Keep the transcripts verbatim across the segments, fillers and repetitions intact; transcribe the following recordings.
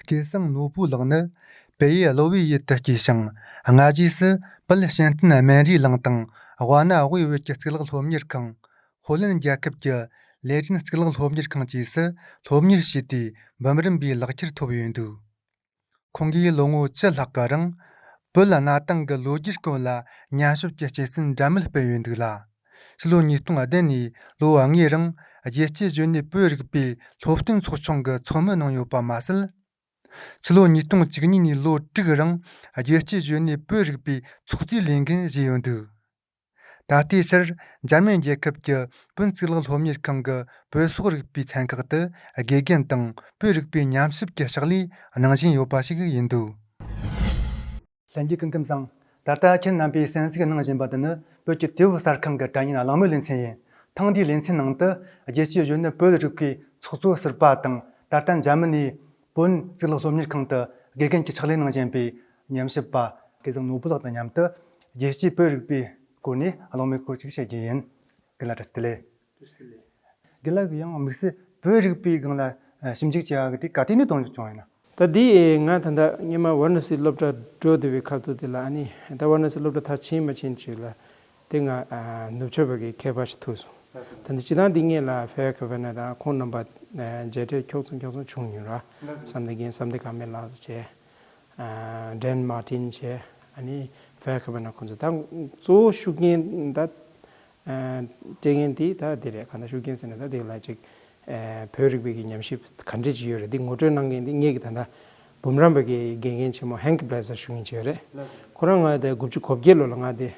སྐལ་བཟང་ནོར་བུ་ལགས་ནི་བལ་ཡུལ་གློ་བོའི་ཡུལ་དུ་སྐྱེས་ཤིང་། སྔ་རྗེས་སུ་བོད་ཤན་སྟོན་སྨན་རིའི་གླིང་དང་ཝཱ་ཎ་དབུས་བོད་ཀྱི་གཙུག་ལག་སློབ་གཉེར་ཁང་། ཧོ་ལན་རྒྱལ་ཁབ་ཀྱི་ལེ་ཏྲིན་གཙུག་ལག་སློབ་གཉེར་ཁང་བཅས་སུ་སློབ་གཉེར་བྱས་ཏེ་འབུམ་རམས་པའི་ལག་ཁྱེར་ཐོབ་ཡོད་འདུག་ཁོང་གིས་ལོ་ངོ་བཅུ་ལྷག་གི་རིང་བོད་གནའ་དེང་གི་ལོ་རྒྱུས་སྐོར་ལ་ཉམས་ཞིབ་ཀྱི་སྐྱེད་སྲིད་འདྲ་མིན་སྤེལ་ཡོད་འདུག་ལ། ཕྱི་ལོ་ཉིས་སྟོང་བདུན་ནས་ལོ་ལྔའི་རིང་རྒྱལ་སྤྱིའི་གཞོན་ནུ་བོད་རིག་པའི་སློབ་སྟོན་ཚོགས་ཆུང་གི་ཚོགས་མི་གནང་ཡོད་པ་མ་ཟད། ཕྱི་ལོ་ཉིས་སྟོང་བཅུ་གཉིས་ནས་ལོ་དྲུག་རིང་རྒྱལ་སྤྱིའི་གཞོན་ནུ་བོད་རིག་པའི་ཚོགས་གཙོའི་ལས་འགན་བཞེས་ཡོད་འདུག་ད་ལྟའི་ཆར་འཇར་མན་རྒྱལ་ཁབ་ཀྱི་བོད་གཙུག་ལག་སློབ་གཉེར་ཁང་གི་བོད་སོག་རིག་པའི་ཚན་ཁག་ཏུ་དགེ་རྒན་དང་བོད་རིག་པའི་ཉམས་ཞིབ་ཀྱི་ཕྱག་ལས་གནང་བཞིན་ཡོད་པ་ཞིག་ཡིན་འདུག་ལྷན་རྒྱས་སྐུ་ཁམས་བཟང་། ད་ལྟ་ཁྱེད་རྣམ་པས་གསན་གཟིགས་གནང་བཞིན་པ་འདི་ནི་བོད་ཀྱི་དུས་བབ་གསར་ཁང་གི་དྲ་བརྙན་གླེང་མོལ་ལེ་ཚན་ཡིན། ཐེངས་འདིའི་ལེ་ཚན་ནང་དུ་རྒྱལ་སྤྱིའི་གཞོན་ནུ་བོད་རིག་པའི་ཚོགས་གཙོ་ཟུར་པ་དང་ད་ལྟ་འཇར་མ་ནིའི་བོད་གཙུག་ལག་སློབ་གཉེར་ཁང་དུ་དགེ་རྒན་གྱི་ཕྱག་ལས་གནང་བཞིན་པའི་ཉམས་ཞིབ་པ་སྐལ་བཟང་ནོར་བུ་ལགས་དང་མཉམ་དུ་རྒྱལ་སྤྱིའི་བོད་རིག་པའི་སྐོར་ནས་གླེང་མོལ་སྐོར་ཅིག་བྱེད་རྒྱུ་ཡིན། རྒན་ལགས་བཀྲ་ཤིས་བདེ་ལེགས། བཀྲ་ཤིས་བདེ་ལེགས། རྒན་ལགས་ཀྱིས་ཡང་དམིགས་བསལ་བོད་རིག་པའི་སྒང་ལ་ཞིབ་འཇུག་བྱེད་ཡག་གི་དེ་ག་དུས་ནས་གཏོང་བྱུང་ཡིན་ན། ད་འདི་ང་ད་ལྟ་སྔོན་མ་ཝཱ་ར་ཎ་སི་སློབ་གྲྭ་འགྲོ་བསྡད་པའི་སྐབས་དུས་དེ་ལ། ཨ་ནི་ད་ཝཱ་ར་ཎ་སི་སློབ་གྲྭ་མཐར་ཕྱིན་མ་ཕྱིན་ཞིག་ལ་དེ་ང་ཨ་ནུབ་ཕྱོགས་པ་གི་མཁས་པ་ཞིག་ཐུག་སོང་། ད་ལྟ་སྤྱིར་བཏང་འདི་སྔོན་ལ་ཕེ་ཁ་ཕེ་ན་དང་ཁོང་རྣམ་པ་མཇལ་འཕྲད་ཁྱོག་ཙམ་ཁྱོག་ཙམ་བྱུང་ཡོད་ར། བསམ་གཏན་རྒན་བསམ་གཏན་དཀར་མེ་ལགས་བྱས། ཨ་ཌེན་མར་ཏིན་བྱས། ཨ་ནི་ཕེ་ཁ་ཕེ་ན་ཁོང་ཚོ་ད་གཙོ་བོ་ཤུགས་རྐྱེན་ད་ཨ་སྤྲད་མཁན་དེ་ད་དེ་རེད། གང་ལྟར་ཤུགས་རྐྱེན་ཟེར་ན་ད་དེ་ལ་ཅིག་ཨ་བོད་རིག་པའི་གི་ཉམས་ཞིབ་ག་འདྲས་ཅིག་ཡོད་རེད། འདི་ངོ་སྤྲོད་གནང་མཁན་དེ་ངེད་ཀྱི་ད་ལྟ་འབུམ་རམས་པ་གི་དགེ་རྒན་ཆེན་མོ་ཧན་ཀི་བྷི་ལེ་ཟར་ཞུ་མཁན་ཅིག་ཡོད་རེད། ཁོ་རང་ང་དེ་དགུ་བཅུ་གོ་བརྒྱད་ལོ་ལ་ང་དེ་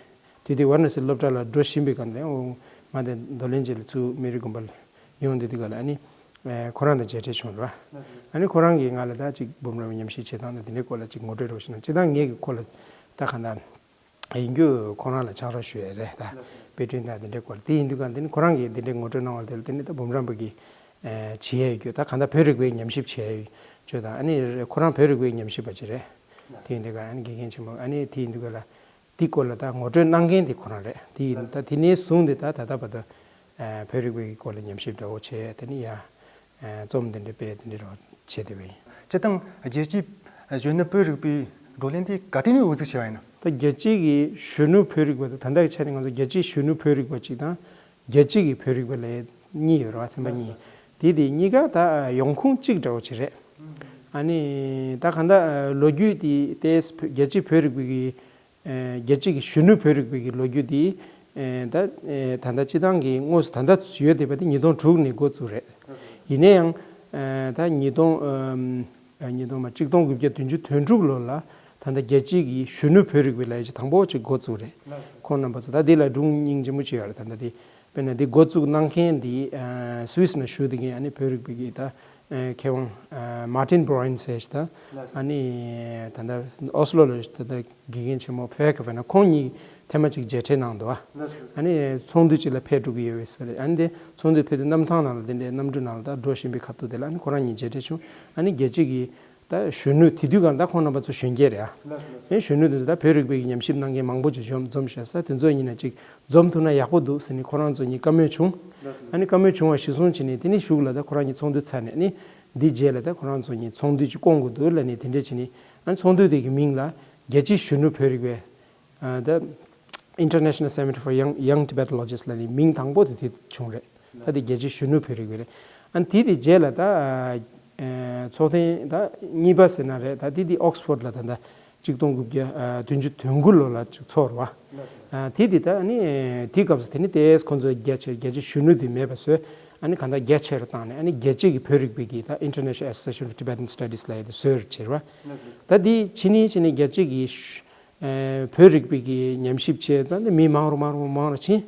དུས་དེ་ཝཱ་ར་ཎ་སི་སློབ་གྲྭ་ལ་འགྲོ་བཞིན་པའི་སྒང་དེ་ང་དེ་རྡོར་གླིང་རྗེས་ལ་ཚུར་སྨན་རི་དགོན་པ་ལ་ཡོང་དུས་དེ་ག་ལ་ཨ་ནི་ཨེ་ཁོ་རང་དང་མཇལ་འཕྲད་བྱུང་ར། ཨ་ནི་ཁོ་རང་གིས་ང་ལ་ད་ཅིག་འབུམ་རམས་པའི་ཉམས་ཞིབ་བྱེད་སྟངས་དང་དེ་འདྲའི་སྐོར་ལ་ཅིག་ངོ་སྤྲོད་རོགས་ཞུ་གནང་། སྤྱིར་བཏང་ངས་ཀྱིས་ཁོ་ལ་ད་གང་ལྟར་ཡིན་རྒྱུ་ཁོ་རང་ལ་ཆང་རག་ཞུ་ཡས་རེད། ད་དཔེ་སྐྲུན་དང་དེ་འདྲའི་སྐོར་དེ་ཡིན་དུས་ག་དེ་ནི་ཁོ་རང་གིས་དེ་འདྲའི་ངོ་སྤྲོད་གནང་བ་དེ་ལ་དེ་ནི་ད་འབུམ་རམས་པ་གི་ཨེ་བྱེད་ཡས་ཡོད་རྒྱུ། ད་གང་ལྟར་བོད་རིག་པའི་ཉམས་ཞིབ་བྱེད་ཡས་ཡོད་རྒྱུ་དང་། ཨ་ནི་ཁོ་རང་བོད་རིག་པའི་ཉམས་ཞིབ་པ་ཅིག་རེད། དེ་ཡིན་དུས་ག་ཨ་ནི་དགེ་རྒན་ཆེན་མོ་ཨ་ནི་དེ་ཡིན་དུས་ག་ལ། འདི་སྐོར་ལ་ད་ངོ་སྤྲོད་གནང་མཁན་དེ་ཁོ་རང་རེད། དེ་ཡིན་ད་དེ་ནས་བཟུང་སྟེ་ད་ད་ལྟ་བར་དུ་ཨ་བོད་རིག་པའི་སྐོར་ལ་ཉམས་ཞིབ་འདྲ་བོ་བྱས། དེ་ནས་ཡ་ཨ་རྩོམ་འདི་འདྲ་སྤེལ་དེ་འདྲ་རོ་བྱས་བསྡད་པ་ཡིན། སྤྱིར་བཏང་རྒྱལ་སྤྱིའི་གཞོན་ནུ་བོད་རིག་པའི་བགྲོ་གླེང་དེ་ག་དུས་ནས་དབུ་འཛུགས་བྱས་པ་ཡིན་ན། ད་རྒྱལ་སྤྱི་གི་གཞོན་ནུ་བོད་རིག་པ་དང་། ད་ལྟའི་ཆ་ནས་ང་ཚོ་རྒྱལ་སྤྱིའི་གཞོན་ནུ་བོད་རིག་པ་གཅིག་དང་རྒྱལ་སྤྱི་གི་བོད་རིག་པ་ལབ་གཉིས་ཡོད་རེད་བ། ཚན་པ་གཉིས། དེ་དེ་གཉིས་ཀ་ད་ཡོང་ཁུངས་གཅིག་འདྲ་བོ་ཅིག་རེད། ཨ་ནི་ད་གང་ལྟར་ལོ་རྒྱུས་དེ་ཏེས་རྒྱལ་སྤྱིའི་བོད་རིག་པའི་གི་ཨ་རྒྱལ་སྤྱི་གི་གཞོན་ནུ་བོད་རིག་པའི་གི་ལོ་རྒྱུས་དེ་ཨ་ད་ཨ་ད་ལྟ་སྤྱི་བཏང་གི་དངོས་སུ་ད་ལྟ་ཡོད་བསྡད་པ་དེ་ཉིས་སྟོང་དྲུག་ནས་འགོ་བཙུགས་རེད། ཡིན་ན་ཡང་ཨ་ད་ཉིས་སྟོང་ཨ་ཉིས་སྟོང་མ་གཅིག་སྟོང་དགུ་བརྒྱ་བདུན་ཅུ་དོན་དྲུག་ལོ་ལ་ད་ལྟ་རྒྱལ་སྤྱི་གི་གཞོན་ནུ་བོད་རིག་པའི་ལས་གཞི་དང་པོ་ཅིག་འགོ་བཙུགས་རེད། ཁོང་རྣམ་པ་ཚོ་ད་དེ་ལ་སྒྲུང་སྙིང་རྗེ་མོ་ཅིག་ཡོད་རེད། ད་ལྟ་དེ་དཔེར་ན་འདི་འགོ་བཙུགས་གནང་མཁན་འདི་ཨ་སུད་སི་ནང་བཞུགས་བསྡད་མཁན་ཨ་ནི་བོད་རིག་པའི་གི་ད་ཨ་མཁས་དབང་ཨ་མར་ཏིན་བྷོ་རོན་ཟེར་ཞིག་དང་། ཨ་ནི་ད་ལྟ་ཨོ་སི་ལོ་ལ་ད་ལྟ་དགེ་རྒན་ཆེན་མོ་ཕེ་ཁ་ཕེ་ན། ཁོང་གཉིས་ཐེངས་མ་གཅིག་མཇལ་འཕྲད་གནང་འདུག་ཨ་ནི་ཚོགས་འདུ་གཅིག་ལ་ཕེབས་འགྲོ་གི་ཡོད་པའི་སྲོལ་རེད། ཨ་ནི་དེ་ཚོགས་འདུ་ཕེབས་དུས་གནམ་ཐང་ནང་ལ་དེ་འདྲའི་གནམ་གྲུ་ནང་ལ་ད་འགྲོ་བཞིན་པའི་སྐབས་དུ་དེ་ལ་ཨ་ནི་ཁོ་རང་གཉིས་མཇལ་འཕྲད་བྱུང་། ཨ་ནི་རྒྱལ་སྤྱི་གི་ད་གཞོན་ནུ་དེ་དུས་གང་ད་ཁོང་རྣམ་པ་ཚོ་གཞོན་སྐྱེས་རེད་ཨ། ཨེ་གཞོན་ནུ་དེ་ཚོ་ད་བོད་རིག་པའི་གི་ཉམས་ཞིབ་གནང་མཁན་མང་པོ་ཅིག་འཛོམས་འཛོམས་བཞག་ས་དེ་ཚོ་གཉིས་ན་ཅིག་འཛོམས་ཐུབ་ན་ཡག་པོ་འདུག་ཟེར་ནས་ཁོ་རང་ཚོ་གཉིས་བཀའ་མོལ་བྱུང་། ཨ་ནི་བཀའ་མོལ་བྱུང་བ་གཞིར་བཟུང་བྱས་ནས་དེ་ནས་གཞུག་ལ་ད་ཁོ་རང་གཉིས་ཚོགས་འདུ་ཚར་ནས། ཨ་ནི་འདི་རྗེས་ལ་ད་ཁོ་རང་ཚོ་གཉིས་ཚོགས་འདུ་ཅིག་བསྐོང་དགོས་འདུག་ལབ་ནས་དེ་འདྲས་བྱས་ནས། ཨ་ནི་ཚོགས་འདུ་དེ་གི་མིང་ལ་རྒྱལ་སྤྱིའི་གཞོན་ནུ་བོད་རིག་པའི་ཨ་ད་International Center for Young Young Tibetologists ལབ་ནས་མིང་དང་པོ་དེ་དེ་བྱུང་རེད། ད་དེ་རྒྱལ་སྤྱིའི་གཞོན་ནུ་བོད་རིག་པའི་རེད། ཨ་ནི་དེ་དེ་རྗེས་ལ་ད་ཨ་ཚོགས་ཐེངས་ད་གཉིས་པ་ཟེར་ན་རེད། ད་དེ་དེ་ཨོག་སི་ཕོར་ཌི་ལ་ད་ད་གཅིག་སྟོང་དགུ་བརྒྱ་ཨ་བདུན་ཅུ་དོན་དགུ་ལོ་ལ་ཅིག་ཚོགས་རེད་བ། ཨ་དེ་དེ་ད་ཨ་ནི་དེ་སྐབས་སུ་དེ་ནི་ཏེས་ཁོང་ཚོ་རྒྱ་ཆེར་རྒྱལ་སྤྱིའི་གཞོན་ནུ་དེ་མེད་པ་བཟོས། ཨ་ནི་གང་ལྟར་རྒྱ་ཆེ་རུ་བཏང་ནས། ཨ་ནི་རྒྱལ་སྤྱི་གི་བོད་རིག་པའི་གི་ད་International Association of Tibetan Studies ལབ་ཡ་དེ་བཟོས་རུ་བྱས་རེད་བ། ད་དེ་ཕྱི་ནས་ཕྱི་ནས་རྒྱལ་སྤྱི་གི་ཨེ་བོད་རིག་པའི་གི་ཉམས་ཞིབ་བྱས་ཙང་དེ་མི་མང་རུ་མང་རུ་མང་རུ་ཕྱིན།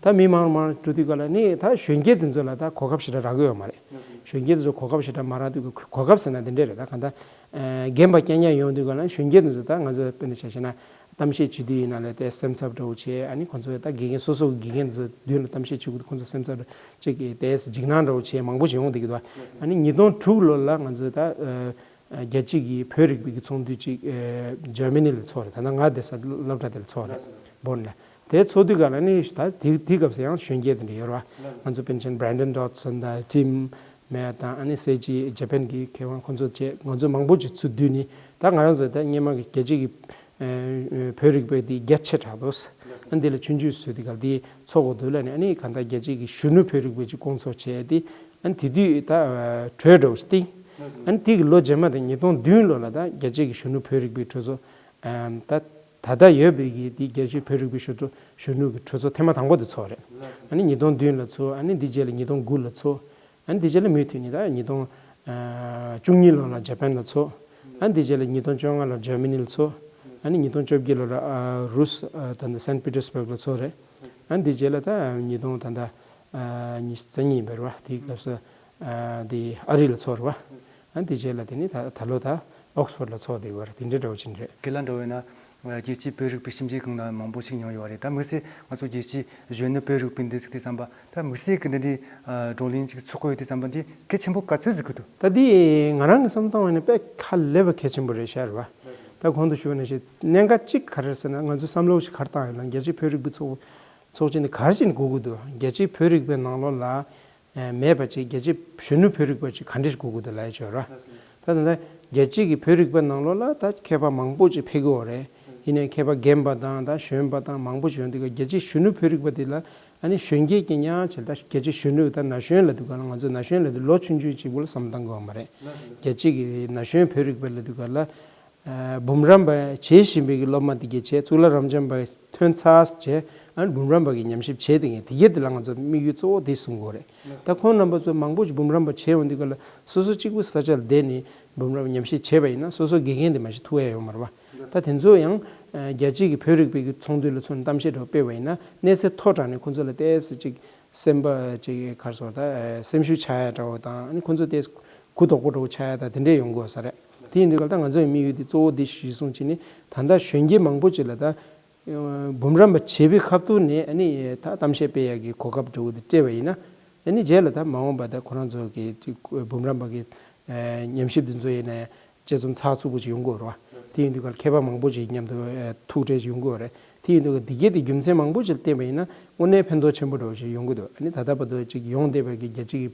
ད་མི་མང་རུ་མང་རུ་འགྲོ་དུས་ག་ལ་ནི་ད་གཞོན་སྐྱེས་དེ་ཚོ་ལ་ད་གོ་སྐབས་ཞེ་དྲག་རག་གི་ཡོད་མ་རེད། གཞོན་སྐྱེས་དེ་ཚོ་གོ་སྐབས་ཞེ་དྲག་མ་རག་དུས་གོ་སྐབས་ཟེར་ན་དེ་འདྲས་རེད། ད་གང་ལྟར་ཨེ་རྒན་པ་རྐྱང་རྐྱང་ཡོང་དུས་ག་ལ་གཞོན་སྐྱེས་དེ་ཚོ་ད་ང་ཚོ་དཔེར་ན་ཆ་བཞག་ན་གཏམ་བཤད་བྱེད་དུས་ཡིན་ན་ལས་དེ་སེམས་འཚབ་འདྲ་བོ་བྱས། ཨ་ནི་ཁོང་ཚོ་ད་དགེ་རྒན་སོ་སོ་གི་དགེ་རྒན་དེ་ཚོ་མདུན་ལ་གཏམ་བཤད་བྱེད་དགོས་དུས་ཁོང་ཚོ་སེམས་འཚབ་འདྲ་ཅིག་གི་དེ་འཇིགས་སྣང་འདྲ་བོ་བྱས་མང་པོ་ཞིག་ཡོང་བསྡད་ཀྱི་འདུག་ཨ་ནི་ཉིས་སྟོང་དྲུག་ལོ་ལ་ང་ཚོ་ད་ཨ་རྒྱལ་སྤྱི་གི་བོད་རིག་པའི་གི་ཚོགས་འདུ་ཅིག་ཨ་འཇར་མ་ནི་ལ་ཚོགས་རེད། ད་ནང་ང་བསྡད་ས་སློབ་གྲྭ་དེ་ལ་ཚོགས་རེད། སྦོན་ལ། དེ་ཚོགས་དུས་ག་ལ་ནི་ད་དེ་དེ་སྐབས་སུ་ཡང་གཞོན་སྐྱེས་དེ་འདྲ་ཡོད་རེད་བ། ང་ཚོ་པཎ་ཆེན་Brandon Dodson དང་Tim མེ་ཡ་དང་ཨ་ནི་སེ་ཅི་ཇ་པན་གྱི་མཁས་དབང་ཁོང་ཚོ་བཅས་ང་ཚོ་མང་པོ་ཅིག་ཚུར་བསྡུས་ནས། ད་ང་རང་ཚོ་ད་སྔོན་མ་གི་རྒྱལ་སྤྱི་གི་ཨ་བོད་རིག་པའི་དེ་རྒྱ་ཆེ་དྲགས་འདུག་ཨ་འདི་ལ་ཆུང་ཆུང་བཟོས་དེ་ག་དེ་ཚོགས་དགོས་འདུག་ལབ་ནས། ཨ་ནི་གང་ལྟར་རྒྱལ་སྤྱི་གི་གཞོན་ནུ་བོད་རིག་པའི་ཅིག་བསྐོང་ཚོགས་བྱས་ཏེ། ཨ་ནི་དེ་དུས་ད་གྲོས་འདྲ་བོ་ཞིག་བཏིང་། ཨ་ནི་དེ་གི་ལོ་རྗེས་མ་དེ་ཉིས་སྟོང་བདུན་ལོ་ལ་ད་རྒྱལ་སྤྱི་གི་གཞོན་ནུ་བོད་རིག་པའི་གྲོས་ཚོགས། ཨམ་ད་ད་ལྟ་ཡོད་པའི་གི་དེ་རྒྱལ་སྤྱིའི་བོད་རིག་པའི་གཞོན་ཚོགས་གཞོན་ནུ་གི་གྲོས་ཚོགས་ཐེངས་མ་དང་པོ་དེ་ཚོགས་རེད། ཨ་ནི་ཉིས་སྟོང་བདུན་ལ་ཚོགས། ཨ་ནི་དེ་རྗེས་ལ་ཉིས་སྟོང་དགུ་ལ་ཚོགས། ཨ་ནི་དེ་རྗེས་ལ་མུ་མཐུད་ནས་ད་ཉིས་སྟོང་བཅུ་གཉིས་ལོ་ལ་ཇ་པན་ལ་ཚོགས། ཨ་ནི་དེ་རྗེས་ལ་ཉིས་སྟོང་བཅོ་ལྔ་ལ་ཇར་མ་ནི་ལ་ཚོགས། ཨ་ནི་ཉིས་སྟོང་བཅོ་བརྒྱད་ལོ་ལ་ཨ་རུས་ཨ་ད་ནི་སན་པི་ཏེར་སྦུག་ལ་ཚོགས་རེད། ཨ་ནི་དེ་རྗེས་ལ་ད་ཉིས་སྟོང་ད་ལྟ་ཨ་ཉི་ཤུ་རྩ་གཉིས་ཡིན་པ་རེད་བ། དེའི་སྐབས་སུ་ཨ་དེ་ཨ་རི་ལ་ཚོགས་རེད་བ། ཨ་ནི་དེ་རྗེས་ལ་དེ་ནི་ད་ད་ལོ་ད་ཨོག་སི་ཕོར་ཌི་ལ་ཚོགས་བསྡད་ཡོད་རེད། དེ་འདྲའི་འདྲ་བོ་ཅིག་རེད། དགེ་ལགས་འདྲ་བོ་ཡིན་ན། རྒྱལ་སྤྱིའི་བོད་རིག་པའི་ཞིབ་འཇུག་ཁང་ནང་མང་པོ་ཞིག་མྱོང་ཡོད་རེད། ད་དམིགས་བསལ་ང་ཚོ་རྒྱལ་སྤྱིའི་གཞོན་ནུ་བོད་རིག་པའི་འདི་ཟིག་དེ་བསམ་པ། ད་དམིགས་བསལ་གྱི་འདི་འདྲའི་བགྲོ་གླེང་ཅིག་ཚོགས་ཀྱི་ཡོད་དེ་བསམ་པ་འདི་གལ་ཆེན་པོ་ག་ཚོད་ཟིག་གི་འདུག་ད་འདི་ང་རང་གི་བསམ་སྟངས་འོག་ནས་དཔེ་ཧ་ལས་པ་གལ་ཆེན་པོ་རེད་ཤག་རེད་བ། ད་གོང་དུ་ཞུས་པ་ནང་བཞིན་གནད་འགག་གཅིག་ག་རེ་རེད་ཟེར་ན། ང་ཚོས་བསམ་བློ་ཞིག་ག་རེ་བཏང་ཡོད་ན། རྒྱལ་སྤྱིའི་བོད་རིག་པའི་ཚོགས་ཚོགས་ཆེན་འདི་ག་རེ་བྱས་ནས་དགོས་ཀྱི་འདུག་རྒྱལ་སྤྱིའི་བོད་རིག་པའི་ནང་ལོགས་ལ་མེད་པ་ཅིག་རྒྱལ་སྤྱིའི་གཞོན་ནུ་བོད་རིག་པ་ཅིག་ག་འདྲས་དགོས་ཀྱི་འདུག་ལབ་ཡ་ཅིག་ཡོད་རེད། ད་ད་ལྟ་རྒྱལ་སྤྱི་གི་བོད་རིག་པའི་ནང་ལོགས་ལ་ད་མཁས་པ་མང་པོ་ཅིག་ཕེབས་ཀྱི་ཡོད་རེད། ཡིན་ནའི་མཁས་པ་རྒན་པ་དང་ད་གཞོན་པ་དང་མང་པོ་ཅིག་ཡོང་དུས། རྒྱལ་སྤྱིའི་གཞོན་ནུ་བོད་རིག་པ་དེ་ལ་ཨ་ནི་གཞོན་སྐྱེས་ཀྱི་ཉག་ཅིག་ད་རྒྱལ་སྤྱིའི་གཞོན་ནུ་ད་ན་གཞོན་ལབ་དུས་ག་ལ། ང་ཚོ་ན་གཞོན་ལབ་དུས་ལོ་ཆུང་ཆུང་ཅིག་བོ་ལ་བསམ་བཏང་དགོས་མ་རེད། རྒྱལ་སྤྱི་གི་ན་གཞོན་བོད་རིག་པ་ལབ་དུས་ག་ལ། ཨ་འབུམ་རམས་པ་བྱེད་བཞིན་པའི་གི་སློབ་མ་དེ་གས་བྱས། གཙུག་ལག་རབ་འབྱམས་པ་ཐོན་ཚར་བྱས། ཨ་ནི་འབུམ་རམས་པ་གི་ཉམས་ཞིབ་བྱས་དེ་གས་དེ་གས་དེ་ལ་ང་ཚོ་དམིགས་ཡུལ་གཙོ་བོ་དེ་བཟུང་དགོས་རེད། ད་ཁོང་རྣམ་པ་ཚོ་མང་པོ་ཞིག་འབུམ་རམས་པ་བྱས་ཡོང་དུས་ག་ལ། སོ་སོ་གཅིག་པུ་ས་ཆ་ལ་བསྡད་ནས་འབུམ་རམས་ཉམས་ཞིབ་བྱས་པ་ཡིན་ན། སོ་སོ་དགེ་རྒན་དེ་མ་གཞི་ཐུག་ཡ་ཡོད་མ་རེད་བ། ད་དེ་ཚོ་ཡང་ཨ་རྒྱལ་སྤྱི་གི་བོད་རིག་པའི་གི་ཚོགས་འདུ་ལ་ཚོགས་ནས་གཏམ་བཤད་འདྲ་བོ་སྤེལ་བ་ཡིན་ན། གནས་ཚད་མཐོ་དྲགས་ནས་ཁོང་ཚོ་ལ་ཏོག་ཙམ་ཅིག་སེམས་པ་ཅིག་ག་རེ་ཟེར། ད་སེམས་ཤུགས་ཆག་ཡ་འདྲ་བོ་དང་། ཨ་ནི་ཁོང་ཚོ་ཏོག་ཙམ་གུ་དོག་པོ་འདྲ་བོ་ཆགས་ཡ་ད་དེ་འདྲས་ཡོང་གི་ཡོད་ས་རེད། དེ་ཡིན་དུས་ག་ལ་ད་ང་ཚོའི་དམིགས་ཡུལ་དེ་གཙོ་བོ་དེ་གཞིར་བཟུང་བྱས་ནས། ད་ལྟ་གཞོན་སྐྱེས་མང་པོ་ཅིག་ལ་ད་འབུམ་རམས་པ་བྱེད་པའི་ཁ་ཐུག་ནས་ཨ་ནི་ད་གཏམ་བཤད་སྤེལ་ཡ་གི་གོ་སྐབས་འདྲ་བོ་དེ་སྤྲད་པ་ཡིན་ན། ཨ་ནི་རྗེས་ལ་ད་མ་འོངས་པ་ད་ཁོ་རང་ཚོ་གི་ཅིག་འབུམ་རམས་པ་གི་ཨ་ཉམས་ཞིབ་དེ་ཚོ་ཡིན་ན་དཔྱད་རྩོམ་ཚགས་ཚུད་པོ་ཅིག་ཡོང་གི་ཡོད་རེད་བ། དེ་ཡིན་དུས་ག་ལ་མཁས་པ་མང་པོ་ཅིག་མཉམ་དུ་ཨ་ཐུག་འཕྲད་ཅིག་ཡོང་གི་ཡོད་རེད། དེ་ཡིན་དུས་ག་ལ་འདི་གས་དེ་རྒྱུ་མཚན་མང་པོ་ཅིག་ལ་བརྟེན་པ་ཡིན་ན། དངོས་གནས་ཕན་ཐོགས་ཆེན་པོ་འདྲ་བོ་ཅིག་ཡོང་གི་འདུག་ཨ་ནི་ད་ལྟ་བར་དུ་ཅིག་ཡོང་བསྡད་པའི་གི་རྒྱལ་སྤྱི་གི་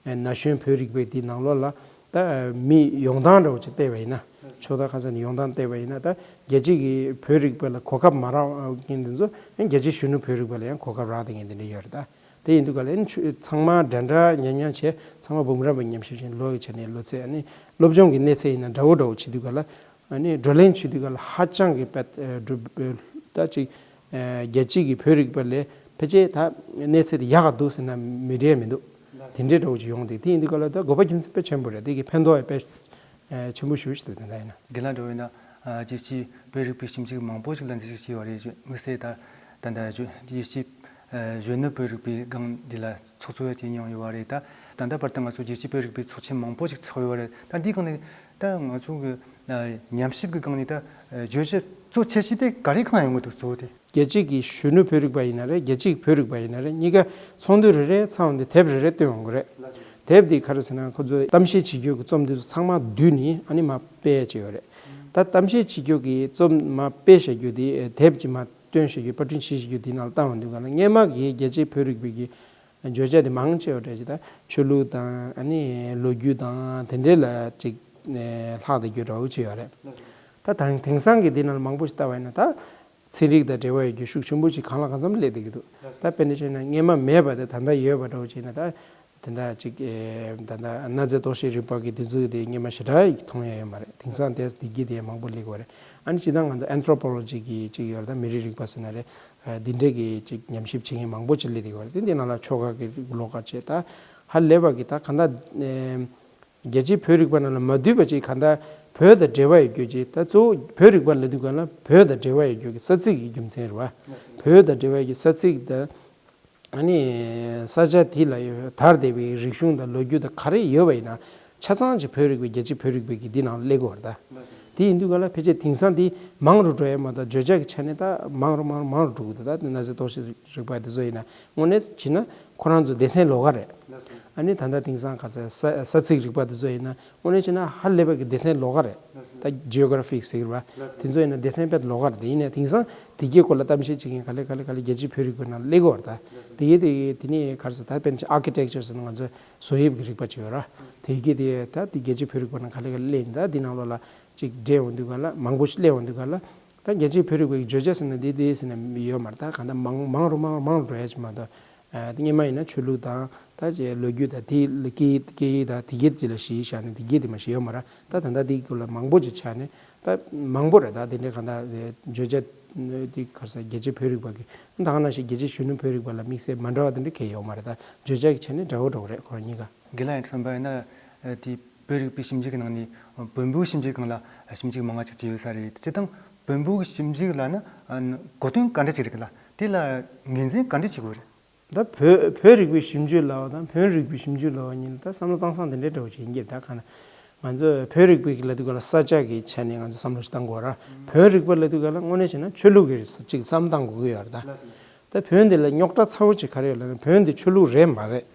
ཨ་ན་གཞོན་བོད་རིག་པའི་དེའི་ནང་ལོགས་ལ་ད་མི་ཡོང་སྟངས་འདྲ་བོ་ཅིག་བལྟས་པ་ཡིན་ན། ཕྱོགས་མཐའ་ཁ་ཤས་ནས་ཡོང་སྟངས་བལྟས་པ་ཡིན་ན། ད་རྒྱལ་སྤྱི་གི་བོད་རིག་པ་ལ་གོ་སྐབས་མ་རག་མཁན་དེ་ཚོ་ཨ་རྒྱལ་སྤྱིའི་གཞོན་ནུ་བོད་རིག་པ་ལ་ཡང་གོ་སྐབས་རག་བསྡད་མཁན་དེ་འདྲ་ཡོད་རེད། ད་དེ་ཡིན་དུས་ག་ལ་ཨ་ནི་ཆུ་ཚང་མ་འདྲ་འདྲ་མཉམ་མཉམ་བྱས། ཚང་མ་འབུམ་རམས་པ་ཉམས་ཞིབ་བྱས་ནས་ལོ་ཡི་ཆ་ནས་ལོ་ཚད། ཨ་ནི་སློབ་སྦྱོང་གི་གནས་ཚད་ཡིན་ན་འདྲ་བོ་འདྲ་བོ་བྱེད་དུས་ག་ལ། ཨ་ནི་བགྲོ་གླེང་བྱེད་དུས་ག་ལ་ཧ་ཅང་གི་དཔེ་ཨ་འགྲུབ་ད་ཅིག་ཨ་རྒྱལ་སྤྱི་གི་བོད་རིག་པ་ལས་ཕལ་ཆེར་ད་གནས་ཚད་དེ་ཡག་ག་འདུག་ཟེར་ན་མི་འགྲིག་མི་འདུག་དེ་འདྲའི་འདྲ་བོ་ཅིག་ཡོང་དུས། དེ་ཡིན་དུས་ག་ལ་ད་དགོས་པ་རྒྱུ་མཚན་དཔེ་ཆེན་པོ་རེད། དེ་གི་ཕན་ཐོགས་ཡང་དཔེ་ཨ་ཆེན་པོ་ཞེ་པོ་ཞིག་འདུག་དེ་འདྲ་ཡིན་ན། རྒན་ལགས་འདྲ་བོ་ཡིན་ན། ཨ་རྒྱལ་སྤྱིའི་བོད་རིག་པའི་ཞིབ་འཇུག་མང་པོ་ཞིག་ལ་འཛུལ་ཞུགས་བྱས་པ་རེད། དམིགས་བསལ་ད་ད་ལྟ་རྒྱལ་སྤྱིའི་ཨ་གཞོན་ནུ་བོད་རིག་པའི་སྒང་འདི་ལ་ཚོགས་གཙོ་ཡང་བྱས་མྱོང་ཡོད་པ་རེད། ད་ད་ལྟ་བར་དུ་ང་ཚོ་རྒྱལ་སྤྱིའི་བོད་རིག་པའི་ཚོགས་ཆེན་མང་པོ་ཞིག་ཚོགས་ཡོད་པ་རེད། ད་འདིའི་སྒང་ནས་ད་ང་ཚོ་གི་ཨ་ཉམས་ཞིབ་ཀྱི་སྒང་ནས་ད་ཨ་བརྗོད་བྱ་གཙོ་ཆེ་ཤོས་དེ་ག་རེ་གང་ཡོང་གི་འདུག་གཙོ་བོ་དེ། རྒྱལ་སྤྱི་གི་གཞོན་ནུ་བོད་རིག་པ་ཡིན་ན་རེད། རྒྱལ་སྤྱི་གི་བོད་རིག་པ་ཡིན་ན་རེད། གཉིས་ཀ་ཚོགས་འདུ་རེ་རེ་ཚོགས་ཏེ་དེབ་རེ་རེ་བཏོན་ཡོང་གི་རེད། དེབ་འདི་ག་རེ་ཟེར་ན། ཁོ་ཚོས་གཏམ་བཤད་བྱེད་རྒྱུ་གི་རྩོམ་འདི་ཚོ་ཚང་མ་བསྡུས་ནས་ཨ་ནི་མར་སྤེལ་ཡ་ཅིག་ཡོད་རེད། ད་གཏམ་བཤད་བྱེད་རྒྱུ་གི་རྩོམ་མར་སྤེལ་བཞག་རྒྱུ་དེ་དེབ་ཅིག་མར་བཏོན་བཞག་རྒྱུ། པར་སྐྲུན་བྱེད་བཞག་རྒྱུ་དེའི་ནང་ལ་བཏང་བ་འདུག་ག་ལ། སྔོན་མ་གི་རྒྱལ་སྤྱིའི་བོད་རིག་པའི་གི་བརྗོད་བྱ་དེ་མང་ཆེ་བ་འདྲ་ཅིག་ད་ཆོས་ལུགས་དང་། ཨ་ནི་ལོ་རྒྱུས་དང་དེ་འདྲའི་ལ་ཅིག་ལྷག་བསྡད་རྒྱུ་འདྲ་བོ་ཅིག་ཡོད་རེད། ད་དེང་དེང་སང་གི་འདི་ནང་ལ་མང་པོ་ཞིག་ལྟ་བ་ཡིན་ན། ད་ཚན་རིག་དང་འབྲེལ་བ་ཡོད་རྒྱུ་ཤུགས་ཆེན་པོ་ཞིག་གང་ལ་གང་འཚམ་སླེབས་བསྡད་ཀྱི་འདུག་ད་དཔེར་ན་བྱས་ན་སྔོན་མ་མེད་པ་དེ་ད་ལྟ་ཡོད་པ་འདྲ་བོ་བྱས་ན། ད་དེ་འདྲ་ཅིག་ཨེ་ད་ལྟ་གནའ་རྫས་རྟོག་ཞིབ་རིག་པ་གི་དེ་ཚོ་དེ་སྔོན་མ་ཞེ་དྲག་མཐོང་ཡ་ཡོད་མ་རེད། དེང་སང་དེ་བདེ་སྐྱིད་དེ་མང་པོ་སླེབས་པ་རེད། ཨ་ནི་སྤྱིར་བཏང་ང་ཚོ་ཨན་ཐྲོ་པོ་ལོ་ཇི་གི་ཅིག་ཡོད་རེད། ད་མི་རིགས་རིག་པ་ཟེར་ན་རེད། ཨ་འདི་འདྲས་ཀྱི་ཅིག་ཉམས་ཞིབ་བྱེད་མཁན་མང་པོ་ཅིག་སླེབས་བསྡད་ཀྱི་ཡོད་རེད། དེ་འདི་ནང་ལ་ཆོས་ཁ་གི་ལོགས་ཀ་བྱས། ད་ཧ་ལས་པ་གི་ད་གང་ལྟར་ཨེ་རྒྱལ་སྤྱིའི་བོད་རིག་པ་ནང་ལ་མ་འདུས་པ་ཅིག་གང་ལྟར་བོད་དང་འབྲེལ་བ་ཡོད་རྒྱུ་ཅིག་ད་གཙོ་བོ་བོད་རིག་པ་ལབ་དུས་ག་ལ་བོད་དང་འབྲེལ་བ་ཡོད་རྒྱུ་གི་ས་ཚིགས་ཀྱི་རྒྱུ་མཚན་རེད་བ། བོད་དང་འབྲེལ་བ་ཡོད་རྒྱུ་ས་ཚིགས་དང་། ཨ་ནི་ས་ཆ་དེ་ལ་ཡོད་དར་བསྡད་པའི་རིག་གཞུང་དང་ལོ་རྒྱུས་དང་ག་རེ་ཡོད་པ་ཡིན་ན། ཆ་ཚང་ཅིག་བོད་རིག་པའི་རྒྱལ་སྤྱིའི་བོད་རིག་པའི་གི་འདི་ནང་སླེབས་ཀྱི་ཡོད་རེད། ད་ དེ་ཡིན་དུས་ག་ལ་ཕལ་ཆེར་དེང་སང་དེ་མང་རུ་འགྲོ་ཡ་མ་གཏོགས་བརྗོད་བྱ་གི་ཆ་ནས་ད་མང་རུ་མང་རུ་མང་རུ་འགྲོ་གི་འདུག་ད་དེ་གནའ་རྫས་རྟོག་ཞིབ་རིག་པ་དེ་ཚོ་ཡིན་ན་དངོས་གནས་བྱས་ན་ཁོ་རང་ཚོ་སྡེ་ཚན་ལོགས་ཀ་རེད། ཨ་ནི་ད་ལྟ་དེང་སང་ག་ཚད་ས་ས་ཚིགས་རིག་པ་དེ་ཚོ་ཡིན་ན་དངོས་གནས་བྱས་ན་ཧ་ལས་པ་གི་སྡེ་ཚན་ལོགས་ཀ་རེད། ད་ཇི་ཨོ་གྷ་ར་ཕིག་ཟེར་གི་རེད་བ། དེ་ཚོ་ཡིན་ན་སྡེ་ཚན་དཔེ་ལོགས་ཀ་རེད། དེ་ཡིན་ནའི་དེང་སང་དེ་གའི་སྐོར་ལ་གཏམ་བཤད་བྱེད་མཁན་ག་ལེ་ག་ལེ་ག་ལེ་རྒྱལ་སྤྱིའི་བོད་རིག་པའི་ནང་སླེབས་ཀྱི་ཡོད་རེད་ད། དེ་གའི་དེ་དེ་ནི་ག་རེ་ཟེར་ད་དཔེར་ན་ཨར་ཀི་ཊེག་ཅར་ཟེར་ན་ང་ཚོ་བཟོ་དབྱིབས་ཀྱི་རིག་པ་ཅིག་ཡོད་ར། དེ་གའི་དེ་ད་དེ་རྒྱལ་སྤྱིའི་བོད་རིག་པའི་ནང་ག་ལེ་ག་ལེ་སླེབས་ཡིན། ད་དེ་ནང་ལོགས་ལ་ཅིག་འདྲེས་འོང་དུས་ག་ལ་མང་པོ་ཞིག་སླེབས་འོང་དུས་ག་ལ་ད་རྒྱལ་སྤྱིའི་བོད་རིག་པའི་བརྗོད་བྱ་ཟེར་ན་འདི་འདི་ཟེར་ན་ཡོད་མ་རེད། ད་གང་ལྟར་མང་མང་རུ་མང་རུ་མང་རུ་འགྲོ་ཡ་ཅིག་མ་གཏོགས། ཨ་དེ་སྔོན་མ་ཡིན་ན་ཆོས་ལུགས་དང་ད་ཅེས་ལོ་རྒྱུས་དང་དེ་ལ་སྐད་ཡིག་སྐད་ཡིག་དང་དེ་གའི་ཅིག་ལ་གཞི་བཞག་ནས་དེ་གའི་དེ་མ་ཞིག་ཡོད་མ་རེད། ད་ད་ལྟ་དེའི་སྐོར་ལ་མང་པོ་ཅིག་ཆགས་ནས་ད་མང་པོ་རེད། ད་དེ་འདྲའི་གང་ལྟར་བརྗོད་བྱ་དེ་ག་རེ་ཟེར་རྒྱལ་སྤྱིའི་བོད་རིག་པ་གི་ད་ག་ནང་བཞིན་རྒྱལ་སྤྱིའི་གཞོན་ནུ་བོད་རིག་པ་ལ་དམིགས་བསལ་མ་འདྲ་བ་དེ་འདྲ་གང་ཡང་ཡོད་མ་རེད། ད་བརྗོད་བྱ་གི་ཆ་ནས་འདྲ་བོ་འདྲ་བོ་རེད་ཁོ་རང་གཉིས་ཀ། དགེ་ལགས་ཡིན་བསམ་པ་ཡིན་ན་དེ་བོད་རིག་པའི་ཞིབ་འཇུག་གི་ནང་ནས་བོན་པོའི་ཞིབ་འཇུག་སྒང་ལ་ཞིབ་འཇུག་མང་ང་ཅིག་བྱས་ཡོད་ས་རེད། སྤྱིར་བཏང་བོན་པོའི་ཞིབ་འཇུག་ལ་ནི་གོ་དོན་ག་འདྲ་ཅིག་རེད་གི་ལ་དེ་ལ་ངོས་འཛིན་ག་འདྲ་བྱེད་དགོས་རེད། ད་བོད་བོད་རིག་པའི་ཞིབ་འཇུག་ལབ་པ་དང་བོན་རིག་པའི་ཞིབ་འཇུག་ལབ་པ་གཉིས་ལ་ད་བསམ་བློ་བཏང་སྟངས་དེ་འདྲའི་འདྲ་བོ་ཅིག་ཡིན་གྱི་རེད། ད་གང་ལྟར་ང་ཚོ་བོད་རིག་པའི་ལབ་དུས་ག་ལ་ས་སྐྱ་གི་ཆ་ནས་ང་ཚོ་བསམ་བློ་ཞིག་བཏང་དགོས་ར། བོན་རིག་པ་ལབ་དུས་ག་ལ་དངོས་གནས་བྱས་ན་ཆོས་ལུགས་ཀྱི་ཅིག་བསམ་བློ་བཏང་དགོས་ཀྱི་ཡོད་རེད་ད། ད་བོན་འདི་ལ་རྙོག་དྲ་ཚ་བོ་ཅིག་ག་རེ་ཡོད་ལབ་ན་བོན་འདི་ཆོས་ལུགས་རེད་མ་རེད། རེད་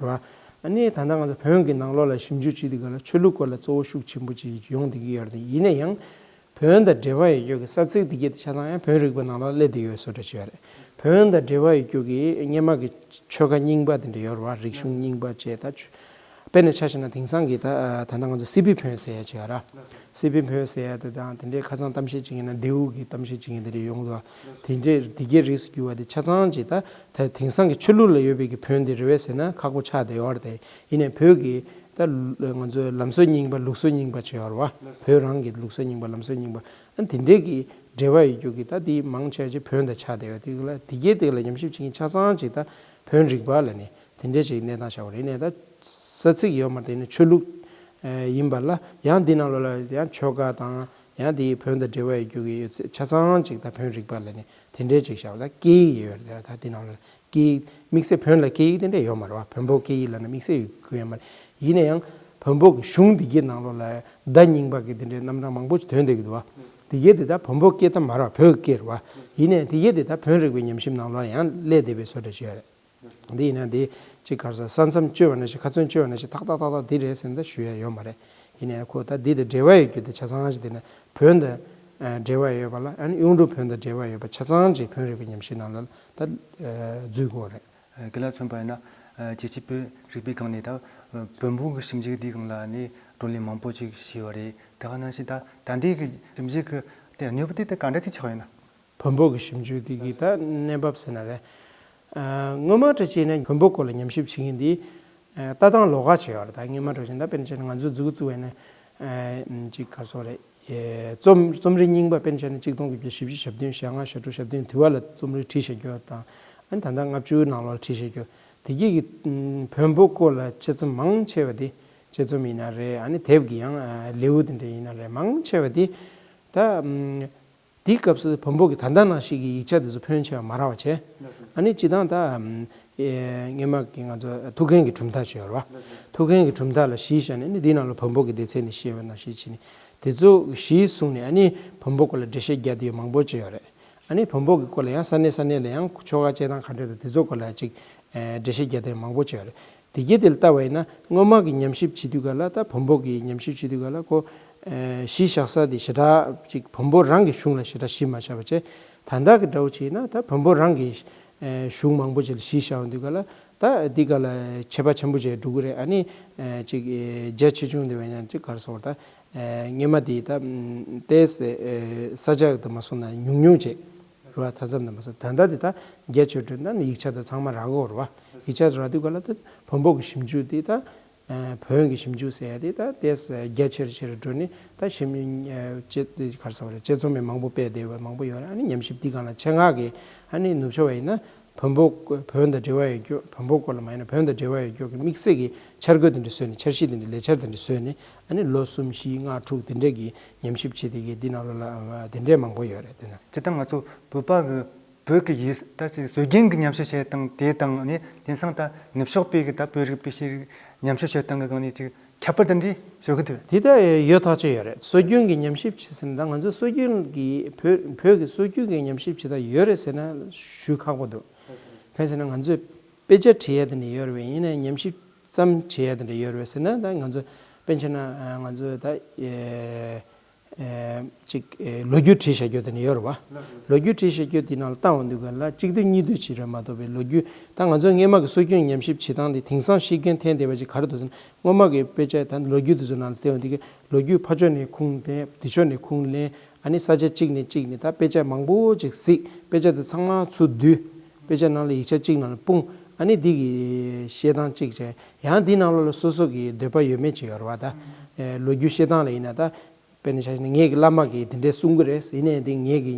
བ། ཨ་ནི་ད་ལྟ་ང་ཚོ་བོན་གྱི་ནང་ལོགས་ལ་ཞིབ་འཇུག་བྱེད་དུས་ག་ལ་ཆོས་ལུགས་སྐོར་ལ་གཙོ་བོ་ཤུགས་ཆེན་པོ་ཅིག་ཡོང་བསྡད་ཀྱི་ཡོད་རེད། ཡིན་ན་ཡང་། བོན་དང་འབྲེལ་བ་ཡོད་རྒྱུ་གི་ས་ཚིགས་འདི་གས་དེ་ཆ་ཚང་ཡང་བོན་རིག་པའི་ནང་ལ་སླེབས་བསྡད་ཡོད་བཟོ་འདྲ་ཅིག་ཡོད་རེད། བོན་དང་འབྲེལ་བ་ཡོད་རྒྱུ་གི་སྔོན་མ་གི་ཆོས་ཁ་རྙིང་པ་དེ་འདྲ་ཡོད་རེད་བ། རིག་གཞུང་རྙིང་པ་བཅས་ད་ཆོས། དཔེར་ན་ཆ་བཞག་ན་དེང་སང་གི་ད་ད་ལྟ་ང་ཚོ་སི་པི་བོན་ཟེར་ཡ་ཅིག་ཡོད་ར། སི་པི་བོན་ཟེར་ཡ་དེ་དང་དེ་འདྲའི་ཁ་སང་གཏམ་བཤད་བྱེད་མཁན་ན་ལྡེའུ་གི་གཏམ་བཤད་བྱེད་མཁན་དེ་འདྲ་ཡོང་འདུག་བ། དེ་འདྲའི་དེ་གའི་རིགས་སུ་གྱུར་བ་དེ་ཆ་ཚང་ཅིག་ད་ད་དེང་སང་གི་ཆོས་ལུགས་ལ་ཡོད་པའི་གི་བོན་དེ་རེད་བས་ཟེར་ན་ཁག་པོ་ཆགས་བསྡད་ཡོད་རེད་དེ། ཡིན་ནའི་བོད་ཀྱི་ད་ང་ཚོའི་ལམ་སྲོལ་རྙིང་པ་ལུགས་སྲོལ་རྙིང་པ་ཅིག་ཡོད་རེད་བ། བོད་རང་གི་ལུགས་སྲོལ་རྙིང་པ་ལམ་སྲོལ་རྙིང་པ་ཨ་དེ་འདྲས་ཀྱི་འབྲེལ་བ་ཡོད་རྒྱུ་གི་ད་དེ་མང་ཆེ་ཅིག་བོན་དང་ཆགས་བསྡད་ཡོད་དེ་གི་ལ་དེ་གའི་དེ་ག་ལ་ཉམས་ཞིབ་བྱེད་མཁན་ཆ་ཚང་ཅིག་ད་བོན་རིག་པ་ལ་ནི་དེ་འདྲས་ཅིག་གནས་སྟངས་ཆགས་པ་རེད། ཡིན་ནའི་ད་ས་ཚིགས་ཡོད་མ་རེད། ཡིན་ནའི་ཆོས་ལུགས་ཡིན་པ་ལ་ཡང་འདི་ནང་ལོགས་ལ་ཡང་ཆོལ་ཁ་དང་ཡང་དེ་བོན་དང་འབྲེལ་བ་ཡོད་རྒྱུ་གི་ཡོད་ཚད་ཆ་ཚང་ཅིག་ད་བོན་རིག་པ་ལ་ནི་དེ་འདྲས་ཅིག་བཞག་པ་ད་སྐད་ཡིག་ཡོད་རེད། ད་འདི་ནང་ལོགས་ལ། སྐད་ཡིག་དམིགས་བསལ་བོན་ལ་སྐད་ཡིག་དེ་འདྲ་ཡོད་མ་རེད་བ། བོན་པོ་སྐད་ཡིག་ལབ་ན་དམིགས་བསལ་ཡོད་ཁུལ་ཡོད་མ་རེད། ཡིན་ན་ཡང་བོན་པོ་གི་གཞུང་འདི་གའི་ནང་ལོགས་ལ་བརྡ་རྙིང་པ་གི་དེ་འདྲའི་རྣམ་གྲངས་མང་པོ་ཞིག་ཐོན་བསྡད་ཀྱི་འདུག་བ། དེ་གའི་དེ་ད་བོན་པོ་སྐད་ད་མ་རེད་བ། བོད་ཀྱི་སྐད་རེད་བ། ཡིན་ནའི་དེ་གའི་དེ་ད་བོན་རིག་པའི་ཉམས་ཞིབ་ནང་ལོགས་ཡང་སླེབས་བསྡད་པའི་བཟོ་འདྲ་ཞིག་ཡོད་རེད། འདི་ཡིན་ན་འདི་གཅིག་ག་རེ་ཟེར་ས་མཚམས་གཅོད་པ་ནང་བཞིན་ཁ་ཚོན་གཅོད་པ་ནང་བཞིན་ཏག་ཏག་ཏག་ཏག་འདི་རེད་ཟེར་ན་ད་ཞུ་ཡ་ཡོད་མ་རེད། ཡིན་ནའི་ཁོ་ད་འདི་དང་འབྲེལ་བ་ཡོད་རྒྱུ་དེ་ཆ་ཚང་ཞིག་དེ་ནི་བོན་དང་འབྲེལ་བ་ཡོད་པ་ལ་ཨ་ནི་གཡུང་དྲུང་བོན་དང་འབྲེལ་བ་ཡོད་པ་ཆ་ཚང་ཅིག་བོན་རིག་པའི་ཉམས་ཞིབ་ནང་ལ་ད་འཛུལ་དགོས་རེད། དགེ་ལགས་མཚོན་པ་ཡིན་ན་རྒྱལ་སྤྱིའི་བོད་རིག་པའི་སྒང་ནས་ད་བོན་པོ་གི་ཞིབ་འཇུག་འདིའི་སྒང་ལ་ནི་བགྲོ་གླེང་མང་པོ་ཅིག་བྱས་པ་རེད། དེ་ག་ནང་བཞིན་ད་ད་ལྟའི་གི་ཞིབ་འཇུག་གི་དེ་གནས་བབ་དེ་ད་ག་འདྲ་ཅིག་ཆགས་ཡོད་ན། བོན་པོ་གི་ཞིབ་འཇུག་འདི་གི་ད་གནས་བབ་ཟེར་ན་རེད། ཨ་སྔོན་མ་འདྲ་བྱས་ན་བོན་པོ་སྐོར་ལ་ཉམས་ཞིབ་བྱེད་མཁན་འདི་ཨ་ལྟ་སྟངས་ལོགས་ཀ་ཅིག་ཡོད་རེད། ད་སྔོན་མ་འདྲ་བྱས་ན་ད་དཔེར་ན་བྱས་ན་ང་ཚོས་མཛུབ་གུ་བཙུགས་པ་ཡིན་ན་ཨ་ཅིག་ག་རེ་ཟེར་དགོས་རེད། ཨེ་རྩོམ་རྩོམ་རིག་རྙིང་པ་དཔེར་ན་བྱས་ན་གཅིག་སྟོང་དགུ་བརྒྱ་བཞི་བཅུ་ཞེ་བདུན་ཞེ་ལྔ་ཞེ་དྲུག་ཞེ་བདུན་དེ་བ་ལ་རྩོམ་རིག་བྲིས་བཞག་རྒྱུ་དང་ཨ་ནི་ད་ལྟ་ལྔ་བཅུ་ནང་ལོགས་བྲིས་བཞག་རྒྱུ་དེ་གྱད་ཀྱི་ཨམ་བོན་པོ་སྐོར་ལ་དཔྱད་རྩོམ་མང་ཆེ་བ་དེ་དཔྱད་རྩོམ་ཡིན་ན་རེད། ཨ་ནི་དེབ་ཀྱི་ཡང་ཨ་ལེའུ་དེ་འདྲ་ཡིན་ན་རེད། མང་ཆེ་བ་དེ་ད་ཨམ་དེའི་སྐབས་སུ་བོན་པོ་གི་ད་ལྟ་ནང་བཞིན་གྱི་ཡིག་ཆ་དེ་ཚོ་ཕོན་ཆེ་བ་མ་རག་པ་བྱས། ཨ་ནི་སྤྱིར་བཏང་ད་ཨམ་ཨེ་སྔོན་མ་གི་ང་ཚོ་ཐུའུ་བཀྭན་གྱི་གྲུབ་མཐའ་ཞིག་ཡོད་རེད་བ། ཐུའུ་བཀྭན་གྱི་གྲུབ་མཐའ་ལ་གཞི་བཞག་ནས་ཨ་ནི་འདིའི་ནང་ལ་བོན་པོ་གི་སྡེ་ཚན་དེ་བཤད་པ་ནང་བཞིན་བྱས་ནས་དེ་ཚོ་གཞི་བཟུང་ནས་ཨ་ནི་བོན་པོ་སྐོར་ལ་འགྲེལ་བཤད་རྒྱག་བསྡད་ཡོད་མང་པོ་ཅིག་ཡོད་རེད། ཨ་ནི་བོན་པོ་གི་སྐོར་ལ་ཡང་ས་གནས་ས་གནས་ལ་ཡང་ཆོལ་ཁ་བཅད་སྟངས་ག་འདྲ་དང་དེ་ཚོ་སྐོར་ལ་ཅིག་ཨེ་འགྲེལ་བཤད་རྒྱག་བསྡད་ཡོད་མང་པོ་ཅིག་ཡོད་རེད། དེ་གྱད་དེ་ལ་ལྟ་བ་ཡིན་ན་སྔོན་མ་གི་ཉམས་ཞིབ་བྱེད་དུས་ག་ལ་ད་བོན་པོ་གི་ཉམས་ཞིབ་བྱེད་དུས་ག་ལ་ཁོ་ཨེ་གཞི་བཞག་ས་དེ་ཞེ་དྲག་ཅིག་བོན་པོ་རང་གི་གཞུང་ལ་ཞེ་དྲག་གཞི་མ་བཞག་པ་བྱས། ད་ལྟ་གི་འདྲ་བོ་བྱས་ན་ད་བོན་པོ་རང་གི་ཨེ་གཞུང་མང་པོ་ཅིག་ལ་གཞི་བཞག་ཡོང་དུས་ག་ལ་ད་འདི་ག་ལ་ཁྱད་པར་ཆེན་པོ་ཅིག་འགྲོ་གི་རེད། ཨ་ནི་ཨེ་ཅིག་ཨེ་རྒྱ་ཆེ་ཆུང་དེ་བས་ན་ཅིག་ག་རེ་ཟེར་དགོས་རེད། ད་ཨེ་སྔོན་མ་དེ་ད་ཨམ་ཏོག་ཙམ་ཨེ་ས་ཆ་དང་མ་སོང་ན་ཉུང་ཉུང་བྱས། རེད་བ། མཐའ་མཚམས་དང་མ་སོང་། ད་ལྟ་དེ་ད་རྒྱ་ཆེར་འགྲོ་ན་ཡིག་ཆ་དང་ཚང་མ་རག་གི་ཡོད་རེད་བ། ཡིག་ཆ་རག་དུས་ག་ལ་ད་བོན་པོ་གི་ཞིབ་འཇུག་དེ་ད་ཨ་བོན་གྱི་ཞིབ་འཇུག་ཟེར་ཡ་དེ་ད་ཏོག་ཙམ་རྒྱ་ཆེར་ཆེར་འགྲོ་ནས་ད་ཞིབ་ཨ་དཔྱད་དེ་ག་རེ་ཟེར་དགོས་རེད། དཔྱད་རྩོམ་མི་མང་པོ་སྤེལ་བསྡད་པ་མང་པོ་ཡོད་རེད། ཨ་ནི་ཉམས་ཞིབ་དེའི་སྒང་ལ་ཆེད་མངགས་ཀྱིས་ཨ་ནི་ནུབ་ཕྱོགས་པ་ཡིན་ན་བོན་པོ་བོན་དང་འབྲེལ་བ་ཡོད་རྒྱུ། བོན་པོ་སྐོར་ལ་མ་ཡིན་ན་བོན་དང་འབྲེལ་བ་ཡོད་རྒྱུ་གི་དམིགས་བསལ་གྱི་འཆར་འགོད་དེ་འདྲ་བཟོས་ནས། འཆར་གཞི་དེ་འདྲ་ལས་འཆར་དེ་འདྲ་བཟོས་ནས་ཨ་ནི་ལོ་གསུམ་བཞི་ལྔ་དྲུག་དེ་འདྲས་ཀྱི་ཉམས་ཞིབ་བྱེད་དེ་གི་འདི་ནང་ལོགས་ལ་དེ་འདྲས་མང་པོ་ཡོད་རེད། དེ་ན་སྤྱིར་བཏང་ང་ཚོ་བོད་པ་གི་བོད་ཀྱི་ཡིག་ད་ཅིག་སྲོལ་རྒྱུན་གྱི་ཉམས་ཞིབ་བྱེད་སྟངས་དེ་དང་ནི་དེང་སང་ད་ནུབ་ཕྱོགས་པའི་གི་ད་བོད་རིག་པའི་ཤེས་རིག་ཉམས་ཞིབ་བྱེད་སྟངས་ཀྱི་སྒང་ནས་ཅིག་ ཁྱད་པར་དེ་འདྲའི་ཞུ་གི་འདུག་དེ་ལྟ་ཡོད་ཐག་ཆོད་ཡོད་རེད། སྲོལ་རྒྱུན་གྱི་ཉམས་ཞིབ་བྱེད་ཟེར་ན། ད་ང་ཚོ་སྲོལ་རྒྱུན་གྱི་བོད་བོད་ཀྱི་སྲོལ་རྒྱུན་གྱི་ཉམས་ཞིབ་བྱེད་སྟངས་ཡོད་རེད་ཟེར་ན་ཞུ་ཁག་པོ་འདུག་གང་ཡིན་ཟེར་ན། ང་ཚོས་དཔེ་ཆ་བྲིས་ཡ་དེ་འདྲ་ཡོད་རེད་པས། ཡིན་ནའི་ཉམས་ཞིབ་ཙམ་བྱེད་ཡ་དེ་འདྲ་ཡོད་རེད་པས་ཟེར་ན། ད་ང་ཚོ་དཔེ་བྱས་ན་ང་ཚོ་ད་ཨེ་ཨེ་ཅིག་ཨེ་ལོ་རྒྱུས་བྲིས་བཞག་རྒྱུ་དེ་འདྲ་ཡོད་རེད་པ། ལོ་རྒྱུས་བྲིས་བཞག་རྒྱུ་དེ་ནང་ལ་ལྟ་འོང་དུས་ག་ལ་གཅིག་བསྡུས་གཉིས་བསྡུས་བྱེད་རེད་མ་གཏོགས་པའི་ལོ་རྒྱུས། ད་ང་ཚོ་སྔོན་མ་གི་སྲོལ་རྒྱུན་ཉམས་ཞིབ་བྱེད་སྟངས་དེ་དེང་སང་ཤེས་རྒྱུན་ཐོན་བསྡད་པ་ཅིག་ག་རེ་འདུག་ཟེར་ན། སྔོན་མ་གི་དཔེ་ཆ་ད་ལོ་རྒྱུས་དེ་ཚོ་ནང་ལ་བལྟས་འོང་དུས་ཀྱི་ལོ་རྒྱུས་ཕར་ཕྱོགས་ནས་ཁུངས་ལེན། འདི་ཕྱོགས་ནས་ཁུངས་ལེན། ཨ་ནི་ས་ཆ་གཅིག་ནས་གཅིག་ནས་ད་དཔེ་ཆ་མང་པོ་ཅིག་གཟིགས། དཔེ་ཆ་དེ་ཚང་མ་ཚུར་བསྡུས། དཔེ་ཆ་ནང་ལ་ཡིག་ཆ་གཅིག་ནང་ལ་སྤུངས། ཨ་ནི་འདི་གི་བཤད་སྟངས་གཅིག་བྱས། ཡང་འདི་ནང་ལོགས་ལ་སོ་སོ་གི་འདོད་པ་ཡོད་མེད་ཅིག་ཡོད་རེད་པ། ད་ཨེ་ལོ་རྒྱུས་བཤད་སྟངས་ལ་ཡིན་ན། ད་དཔེར་ན་ཆ་བཞག་ན་ངེད་ཀྱི་བླ་མ་གིས་འདི་འདྲས་གསུང་གི་རེད། ཡིན་ནའི་འདི་ངེད་ཀྱི་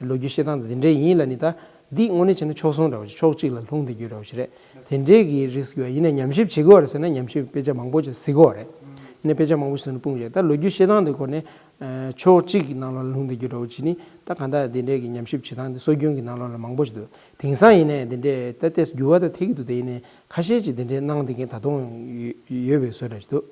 ལོ་རྒྱུས་བཤད་སྟངས་དེ་འདི་འདྲས་ཡིན་ལབ་ནས། ད་འདི་དངོས་གནས་བྱས་ན་ཕྱོགས་མཚུངས་འདྲ་བོ་ཅིག་ཕྱོགས་གཅིག་ལ་ལྷུང་བསྡད་རྒྱུ་འདྲ་བོ་ཞིག་རེད། དེ་འདྲས་ཀྱི་རིགས་ཡོད། ཡིན་ནའི་ཉམས་ཞིབ་བྱེད་དགོས་རེད་ཟེར་ན་ཉམས་ཞིབ་དཔེ་ཆ་མང་པོ་ཅིག་གཟིགས་དགོས་རེད། ཡིན་ནའི་དཔེ་ཆ་མང་པོ་ཞིག་ནས་སྤུངས་བྱས། ད་ལོ་རྒྱུས་བཤད་སྟངས་དེ་སྐོར་ནས་ཨ་ཕྱོགས་གཅིག་གི་ནང་ལོགས་ལ་ལྷུང་བསྡད་རྒྱུ་འདྲ་བོ་ཅིག་ནི། ད་གང་ལྟར་དེ་འདྲས་ཀྱི་ཉམས་ཞིབ་བྱེད་སྟངས་དེ་སྲོལ་རྒྱུན་གྱི་ནང་ལོགས་ལ་མང་པོ་ཞིག་འདུག་དེང་སང་ཡིན་ནའི་དེ་འདྲས་ད་ལྟའི་འགྱུར་བ་ད་ཐེབས་ཀྱི་འདུག་དེ་ཡིན་ནའི་ཁ་ཤས་ཅིག་དེ་འདྲས་གནང་བསྡད་མཁན་ད་དུང་ཡོད་ཡོད་པའི་བཟོ་འདྲ་ཞིག་འདུག་